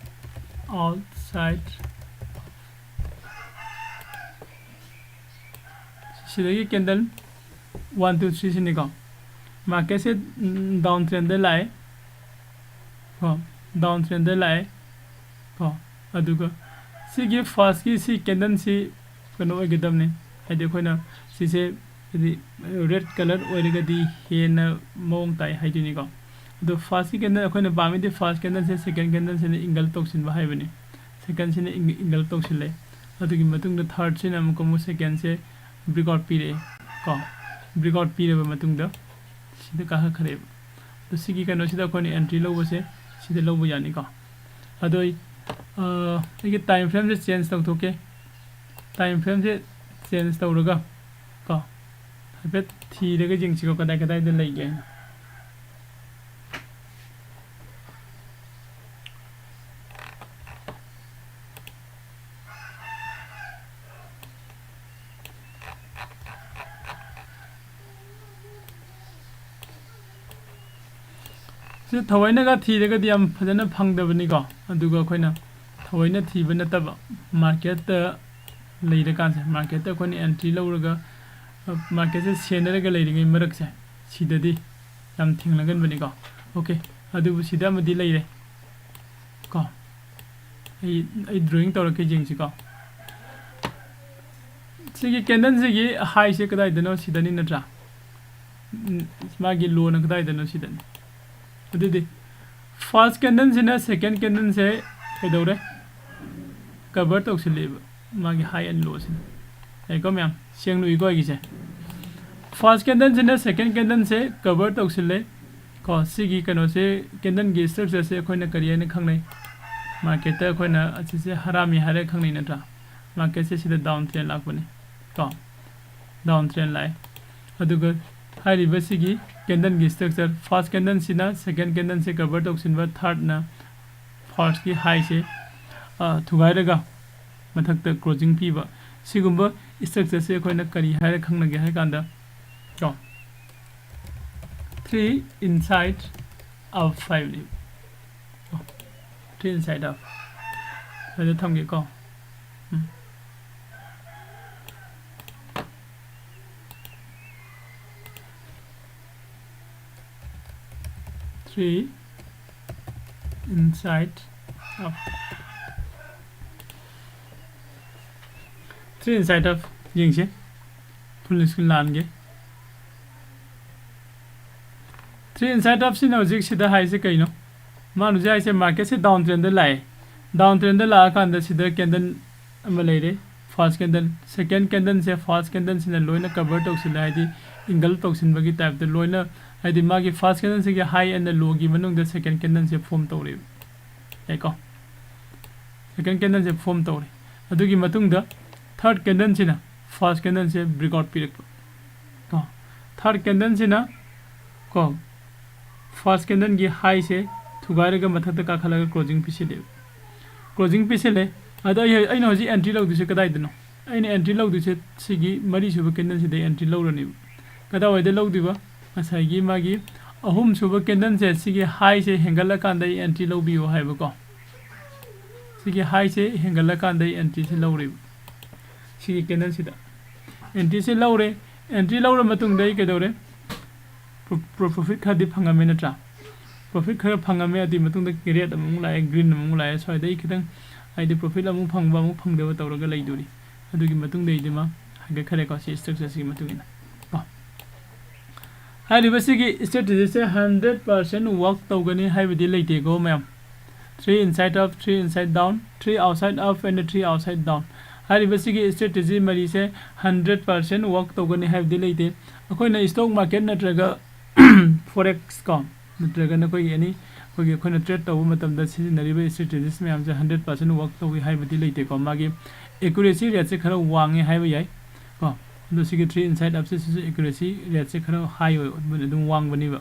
Outside. ꯁꯤꯗꯒꯤ ꯀꯦꯟꯗꯜ one, two, three ꯁꯤꯅꯤꯀꯣ꯫ ꯃꯥꯔꯀꯦꯠꯁꯦ, ꯎꯝ, ꯗꯥꯎꯟ ꯇ꯭ꯔꯦꯟꯗ ꯂꯥꯛꯑꯦ ꯀꯣ, ꯗꯥꯎꯟ ꯇ꯭ꯔꯦꯟꯗ ꯂꯥꯛꯑꯦ ꯀꯣ, ꯑꯗꯨꯒ ꯁꯤꯒꯤ ꯐꯥꯔꯁꯀꯤ ꯁꯤ ꯀꯦꯟꯗꯜꯁꯤ ꯀꯩꯅꯣ ꯑꯣꯏꯒꯗꯕꯅꯤ, ꯍꯥꯏꯗꯤ ꯑꯩꯈꯣꯏꯅ ꯁꯤꯁꯦ ꯍꯥꯏꯗꯤ ꯔꯦꯗ ꯀꯂꯔ ꯑꯣꯏꯔꯒꯗꯤ ꯍꯦꯟꯅ ꯃꯑꯣꯡ ꯇꯥꯏ ꯍꯥꯏꯗꯣꯏꯅꯤꯀꯣ꯫ ꯑꯗꯣ ꯐꯥꯔꯁꯀꯤ ꯀꯦꯟꯗꯜ ꯑꯩꯈꯣꯏꯅ ꯄꯥꯝꯃꯤꯗꯤ ꯐꯥꯔꯁ ꯀꯦꯟꯗꯜꯁꯦ ꯁꯦꯀꯦꯟ ꯀꯦꯟꯗꯜꯁꯤꯅ ꯏꯟꯒꯜꯞ ꯇꯧꯁꯤꯟꯕ ꯍꯥꯏꯕꯅꯤ꯫ ꯁꯦꯀꯦꯟꯁꯤꯅ ꯏꯟꯒꯜꯞ ꯇꯧꯁꯤꯜꯂꯦ꯫ ꯑꯗꯨꯒꯤ ꯃꯇꯨꯡꯗ ꯊꯥꯔꯠꯁꯤꯅ ꯑꯃꯨꯛꯀ ꯑꯃꯨꯛ ꯁꯦꯀꯦꯟꯁꯦ ꯕ꯭ꯔꯦꯛꯑꯥꯎꯠ ꯄꯤꯔꯛꯑꯦ ꯀꯣ꯫ ꯕ꯭ꯔꯦꯛꯑꯥꯎꯠ ꯄꯤꯔꯕ ꯃꯇꯨꯡꯗ ꯁꯤꯗ ꯀꯥꯈꯠꯈ꯭ꯔꯦꯕ꯫ ꯑꯗꯣ ꯁꯤꯒꯤ ꯀꯩꯅꯣꯁꯤꯗ ꯑꯩꯈꯣꯏꯅ ꯑꯦꯟꯇ꯭ꯔꯤ ꯂꯧꯕꯁꯦ ꯁꯤꯗ ꯂꯧꯕ ꯌꯥꯅꯤꯀꯣ꯫ ꯑꯗꯣ ꯑꯩ, ꯑ, ꯑꯩꯒꯤ ꯇꯥꯏꯝ ꯐ꯭ꯔꯦꯝꯁꯦ ꯆꯦꯟꯖ ꯇꯧꯊꯣꯛꯀꯦ꯫ ꯇꯥꯏꯝ ꯐ꯭ꯔꯦꯝꯁꯦ ꯆꯦꯟꯖ ꯇꯧꯔꯒ ꯀꯣ, ꯍꯥꯏꯐꯦꯠ ꯊꯤꯔꯒ ꯌꯦꯡꯁꯤꯀꯣ, ꯀꯗꯥꯏ ꯀꯗꯥꯏꯗ ꯂꯩꯒꯦ ꯍꯥꯏꯅ꯫ ꯁꯤ ꯊꯑꯣꯏꯅꯒ ꯊꯤꯔꯒꯗꯤ ꯌꯥꯝ ꯐꯖꯅ ꯐꯪꯗꯕꯅꯤꯀꯣ꯫ ꯑꯗꯨꯒ ꯑꯩꯈꯣꯏꯅ ꯊꯑꯣꯏꯅ ꯊꯤꯕ ꯅꯠꯇꯕ, ꯃꯥꯔꯀꯦꯠꯇ ꯂꯩꯔꯀꯥꯟꯁꯦ, ꯃꯥꯔꯀꯦꯠꯇ ꯑꯩꯈꯣꯏꯅ ꯑꯦꯟꯇ꯭ꯔꯤ ꯂꯧꯔꯒ, ꯑ, ꯃꯥꯔꯀꯦꯠꯁꯦ ꯁꯦꯟꯅꯔꯒ ꯂꯩꯔꯤꯉꯩ ꯃꯔꯛꯁꯦ, ꯁꯤꯗꯗꯤ ꯌꯥꯝ ꯊꯦꯡꯅꯒꯟꯕꯅꯤꯀꯣ꯫ ꯑꯣꯀꯦ, ꯑꯗꯨꯕꯨ ꯁꯤꯗ ꯑꯃꯗꯤ ꯂꯩꯔꯦ ꯀꯣ꯫ ꯑꯩ, ꯑꯩ ꯗ꯭ꯔꯣꯌꯤꯡ ꯇꯧꯔꯛꯀꯦ, ꯌꯦꯡꯁꯤꯀꯣ꯫ ꯁꯤꯒꯤ ꯀꯦꯟꯗꯜꯁꯤꯒꯤ ꯍꯥꯏꯁꯦ ꯀꯗꯥꯏꯗꯅꯣ? ꯁꯤꯗꯅꯤ ꯅꯠꯇ꯭ꯔꯥ? ꯎꯝ, ꯃꯥꯒꯤ ꯂꯣꯅ ꯀꯗꯥꯏꯗꯅꯣ? ꯁꯤꯗꯅꯤ꯫ ꯑꯗꯨꯗꯤ ꯐꯥꯔꯁ ꯀꯦꯟꯗꯜꯁꯤꯅ ꯁꯦꯀꯦꯟ ꯀꯦꯟꯗꯜꯁꯦ ꯀꯩꯗꯧꯔꯦ? ꯀꯚꯔ ꯇꯧꯁꯤꯜꯂꯛꯑꯦꯕ, ꯃꯥꯒꯤ ꯍꯥꯏ ꯑꯦꯟ ꯂꯣꯁꯤꯅ꯫ ꯌꯥꯏꯀꯣ ꯃꯌꯥꯝ? ꯁꯦꯡꯅ ꯎꯏꯀꯣ ꯑꯩꯒꯤꯁꯦ? ꯐꯥꯔꯁ ꯀꯦꯟꯗꯜꯁꯤꯅ ꯁꯦꯀꯦꯟ ꯀꯦꯟꯗꯜꯁꯦ ꯀꯚꯔ ꯇꯧꯁꯤꯜꯂꯦ ꯀꯣ꯫ ꯁꯤꯒꯤ ꯀꯩꯅꯣꯁꯦ, ꯀꯦꯟꯗꯜꯒꯤ ꯁ꯭ꯇ꯭ꯔꯛꯆꯔꯁꯦ ꯑꯩꯈꯣꯏꯅ ꯀꯔꯤ ꯍꯥꯏꯅ ꯈꯪꯅꯩ? ꯃꯥꯔꯀꯦꯠꯇ ꯑꯩꯈꯣꯏꯅ ꯑꯁꯤꯁꯦ ꯍꯔꯥꯃꯤ ꯍꯥꯏꯔꯒ ꯈꯪꯅꯩ ꯅꯠꯇ꯭ꯔꯥ? ꯃꯥꯔꯀꯦꯠꯁꯦ ꯁꯤꯗ ꯗꯥꯎꯟ ꯇ꯭ꯔꯦꯟ ꯂꯥꯛꯄꯅꯤ ꯀꯣ꯫ ꯗꯥꯎꯟ ꯇ꯭ꯔꯦꯟ ꯂꯥꯛꯑꯦ꯫ ꯑꯗꯨꯒ ꯍꯥꯏꯔꯤꯕꯁꯤꯒꯤ ꯀꯦꯟꯗꯜꯒꯤ ꯁ꯭ꯇ꯭ꯔꯛꯆꯔ, ꯐꯥꯔꯁ ꯀꯦꯟꯗꯜꯁꯤꯅ ꯁꯦꯀꯦꯟ ꯀꯦꯟꯗꯜꯁꯦ ꯀꯚꯔ ꯇꯧꯁꯤꯟꯕ, ꯊꯥꯔꯠꯅ ꯐꯥꯔꯁꯀꯤ ꯍꯥꯏꯁꯦ, ꯑ, ꯊꯨꯒꯥꯏꯔꯒ ꯃꯊꯛꯇ ꯀ꯭ꯂꯣꯖꯤꯡ ꯄꯤꯕ꯫ ꯁꯤꯒꯨꯝꯕ ꯁ꯭ꯇ꯭ꯔꯛꯆꯔꯁꯦ ꯑꯩꯈꯣꯏꯅ ꯀꯔꯤ ꯍꯥꯏꯔ ꯈꯪꯅꯒꯦ ꯍꯥꯏ ꯀꯥꯟꯗ, ꯀꯣ, three inside of five ꯅꯦꯕ꯫ Three inside of five ꯊꯝꯒꯦꯀꯣ꯫ Um. Three inside of Three inside of ꯌꯦꯡꯁꯦ, full screen ꯂꯥꯟꯒꯦ꯫ Three inside of ꯁꯤꯅ ꯍꯧꯖꯤꯛ ꯁꯤꯗ ꯍꯥꯏꯁꯦ ꯀꯩꯅꯣ? ꯃꯥꯅ ꯍꯧꯖꯤꯛ ꯍꯥꯏꯁꯦ market ꯁꯦ down trend ꯗ ꯂꯥꯛꯑꯦ꯫ Down trend ꯗ ꯂꯥꯛꯑꯀꯥꯟꯗ ꯁꯤꯗ candle ꯑꯃ ꯂꯩꯔꯦ, first candle꯫ Second candle ꯁꯦ first candle ꯁꯤꯅ ꯂꯣꯏꯅ cover ꯇꯧꯁꯤꯜꯂꯦ, ꯍꯥꯏꯗꯤ engulf ꯇꯧꯁꯤꯟꯕꯒꯤ type ꯇ ꯂꯣꯏꯅ, ꯍꯥꯏꯗꯤ ꯃꯥꯒꯤ first candle ꯁꯤꯒꯤ high and low ꯒꯤ ꯃꯅꯨꯡꯗ second candle ꯁꯦ form ꯇꯧꯔꯦꯕ꯫ ꯌꯥꯏꯀꯣ? Second candle ꯁꯦ form ꯇꯧꯔꯦ꯫ ꯑꯗꯨꯒꯤ ꯃꯇꯨꯡꯗ third candle ꯁꯤꯅ first candle ꯁꯦ breakout ꯄꯤꯔꯛꯄ꯫ ꯀꯣ, third candle ꯁꯤꯅ, ꯀꯣ, first candle ꯒꯤ high ꯁꯦ ꯊꯨꯒꯥꯏꯔꯒ ꯃꯊꯛꯇ ꯀꯥꯈꯠꯂꯒ closing ꯄꯤꯁꯤꯜꯂꯦꯕ꯫ Closing ꯄꯤꯁꯤꯜꯂꯦ꯫ ꯑꯗꯣ ꯑꯩ, ꯑꯩꯅ ꯍꯧꯖꯤꯛ entry ꯂꯧꯗꯣꯏꯁꯦ ꯀꯗꯥꯏꯗꯅꯣ? ꯑꯩꯅ entry ꯂꯧꯗꯣꯏꯁꯦ ꯁꯤꯒꯤ ꯃꯔꯤꯁꯨꯕ candle ꯁꯤꯗ entry ꯂꯧꯔꯅꯦꯕ꯫ ꯀꯗꯥꯏꯋꯥꯏꯗ ꯂꯧꯗꯣꯏꯕ? ꯉꯁꯥꯏꯒꯤ ꯃꯥꯒꯤ ꯑꯍꯨꯝꯁꯨꯕ candle ꯁꯦ, ꯁꯤꯒꯤ high ꯁꯦ ꯍꯦꯟꯒꯠꯂꯀꯥꯟꯗ ꯑꯩ entry ꯂꯧꯕꯤꯌꯨ ꯍꯥꯏꯕꯀꯣ꯫ ꯁꯤꯒꯤ high ꯁꯦ ꯍꯦꯟꯒꯠꯂꯀꯥꯟꯗ ꯑꯩ entry ꯁꯦ ꯂꯧꯔꯦꯕ꯫ ꯁꯤꯒꯤ candle ꯁꯤꯗ entry ꯁꯦ ꯂꯧꯔꯦ꯫ Entry ꯂꯧꯔ ꯃꯇꯨꯡꯗ ꯑꯩ ꯀꯩꯗꯧꯔꯦ? Pro-, pro-, profit ꯈꯔꯗꯤ ꯐꯪꯉꯝꯃꯦ ꯅꯠꯇ꯭ꯔꯥ? Profit ꯈꯔ ꯐꯪꯉꯝꯃꯦ꯫ ꯑꯗꯨꯒꯤ ꯃꯇꯨꯡꯗ red ꯑꯃꯨꯛ ꯂꯥꯛꯑꯦ, green ꯑꯃꯨꯛ ꯂꯥꯛꯑꯦ꯫ ꯁ꯭ꯋꯥꯏꯗ ꯑꯩ ꯈꯤꯇꯪ, ꯍꯥꯏꯗꯤ, profit ꯑꯃꯨꯛ ꯐꯪꯕ, ꯑꯃꯨꯛ ꯐꯪꯗꯕ ꯇꯧꯔꯒ ꯂꯩꯗꯣꯔꯤ꯫ ꯑꯗꯨꯒꯤ ꯃꯇꯨꯡꯗꯩꯗꯤ ꯃꯥ ꯍꯥꯏꯒꯠꯈ꯭ꯔꯦꯀꯣ, ꯁꯤ structure ꯁꯤꯒꯤ ꯃꯇꯨꯡ ꯏꯟꯅ ꯀꯣ꯫ ꯍꯥꯏꯔꯤꯕꯁꯤꯒꯤ strategy ꯁꯦ hundred percent work ꯇꯧꯒꯅꯤ ꯍꯥꯏꯕꯗꯤ ꯂꯩꯇꯦꯀꯣ ꯃꯌꯥꯝ꯫ Three inside of, three inside down, three outside of and three outside down꯫ ꯍꯥꯏꯔꯤꯕꯁꯤꯒꯤ strategy ꯃꯔꯤꯁꯦ hundred percent work ꯇꯧꯒꯅꯤ ꯍꯥꯏꯕꯗꯤ ꯂꯩꯇꯦ꯫ ꯑꯩꯈꯣꯏꯅ stock market ꯅꯠꯇ꯭ꯔꯒ forex ꯀꯣ, ꯅꯠꯇ꯭ꯔꯒ ꯅꯈꯣꯏꯒꯤ any, ꯑꯩꯈꯣꯏꯒꯤ, ꯑꯩꯈꯣꯏꯅ trade ꯇꯧꯕ ꯃꯇꯝꯗ ꯁꯤꯖꯤꯟꯅꯔꯤꯕ strategies ꯃꯌꯥꯝꯁꯦ hundred percent work ꯇꯧꯏ ꯍꯥꯏꯕꯗꯤ ꯂꯩꯇꯦꯀꯣ꯫ ꯃꯥꯒꯤ accuracy rate ꯁꯦ ꯈꯔ ꯋꯥꯡꯉꯦ ꯍꯥꯏꯕ ꯌꯥꯏ ꯀꯣ꯫ ꯑꯗꯣ ꯁꯤꯒꯤ three inside of ꯁꯤꯁꯨ accuracy rate ꯁꯦ ꯈꯔ high ꯑꯣꯏ, ꯑꯗꯨꯝ ꯋꯥꯡꯕꯅꯦꯕ꯫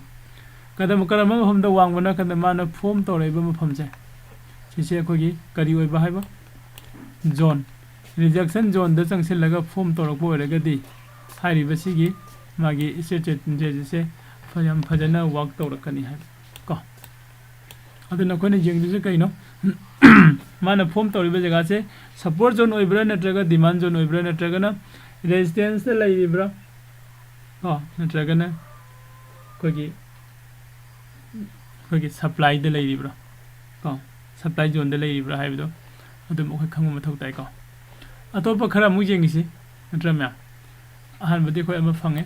ꯀꯗꯝ-, ꯀꯔꯝꯕ ꯃꯐꯝꯗ ꯋꯥꯡꯕꯅꯣ ꯍꯥꯏ ꯀꯥꯟꯗ ꯃꯥꯅ form ꯇꯧꯔꯛꯏꯕ ꯃꯐꯝꯁꯦ, ꯁꯤꯁꯦ ꯑꯩꯈꯣꯏꯒꯤ ꯀꯔꯤ ꯑꯣꯏꯕ ꯍꯥꯏꯕ? Zone꯫ Rejection zone ꯗ ꯆꯪꯁꯤꯜꯂꯒ form ꯇꯧꯔꯛꯄ ꯑꯣꯏꯔꯒꯗꯤ ꯍꯥꯏꯔꯤꯕꯁꯤꯒꯤ ꯃꯥꯒꯤ strategy ꯁꯦ ꯐ-, ꯌꯥꯝ ꯐꯖꯅ work ꯇꯧꯔꯛꯀꯅꯤ ꯍꯥꯏꯕ ꯀꯣ꯫ ꯑꯗꯨꯅ ꯑꯩꯈꯣꯏꯅ ꯌꯦꯡꯗꯣꯏꯁꯦ ꯀꯩꯅꯣ? ꯃꯥꯅ form ꯇꯧꯔꯤꯕ ꯖꯒꯥꯁꯦ support zone ꯑꯣꯏꯕ꯭ꯔꯥ, ꯅꯠꯇ꯭ꯔꯒ demand zone ꯑꯣꯏꯕ꯭ꯔꯥ, ꯅꯠꯇ꯭ꯔꯒꯅ resistance ꯇ ꯂꯩꯔꯤꯕ꯭ꯔꯥ ꯀꯣ, ꯅꯠꯇ꯭ꯔꯒꯅ ꯑꯩꯈꯣꯏꯒꯤ, ꯑꯩꯈꯣꯏꯒꯤ supply ꯗ ꯂꯩꯔꯤꯕ꯭ꯔꯥ ꯀꯣ, supply zone ꯗ ꯂꯩꯔꯤꯕ꯭ꯔꯥ ꯍꯥꯏꯕꯗꯣ ꯑꯗꯨꯝ ꯑꯩꯈꯣꯏ ꯈꯪꯕ ꯃꯊꯧ ꯇꯥꯏꯀꯣ꯫ ꯑꯇꯣꯞꯄ ꯈꯔ ꯑꯃꯨꯛ ꯌꯦꯡꯉꯤꯁꯤ, ꯅꯠꯇ꯭ꯔ ꯃꯌꯥꯝ? ꯑꯍꯥꯟꯕꯗꯤ ꯑꯩꯈꯣꯏ ꯑꯃ ꯐꯪꯉꯦ꯫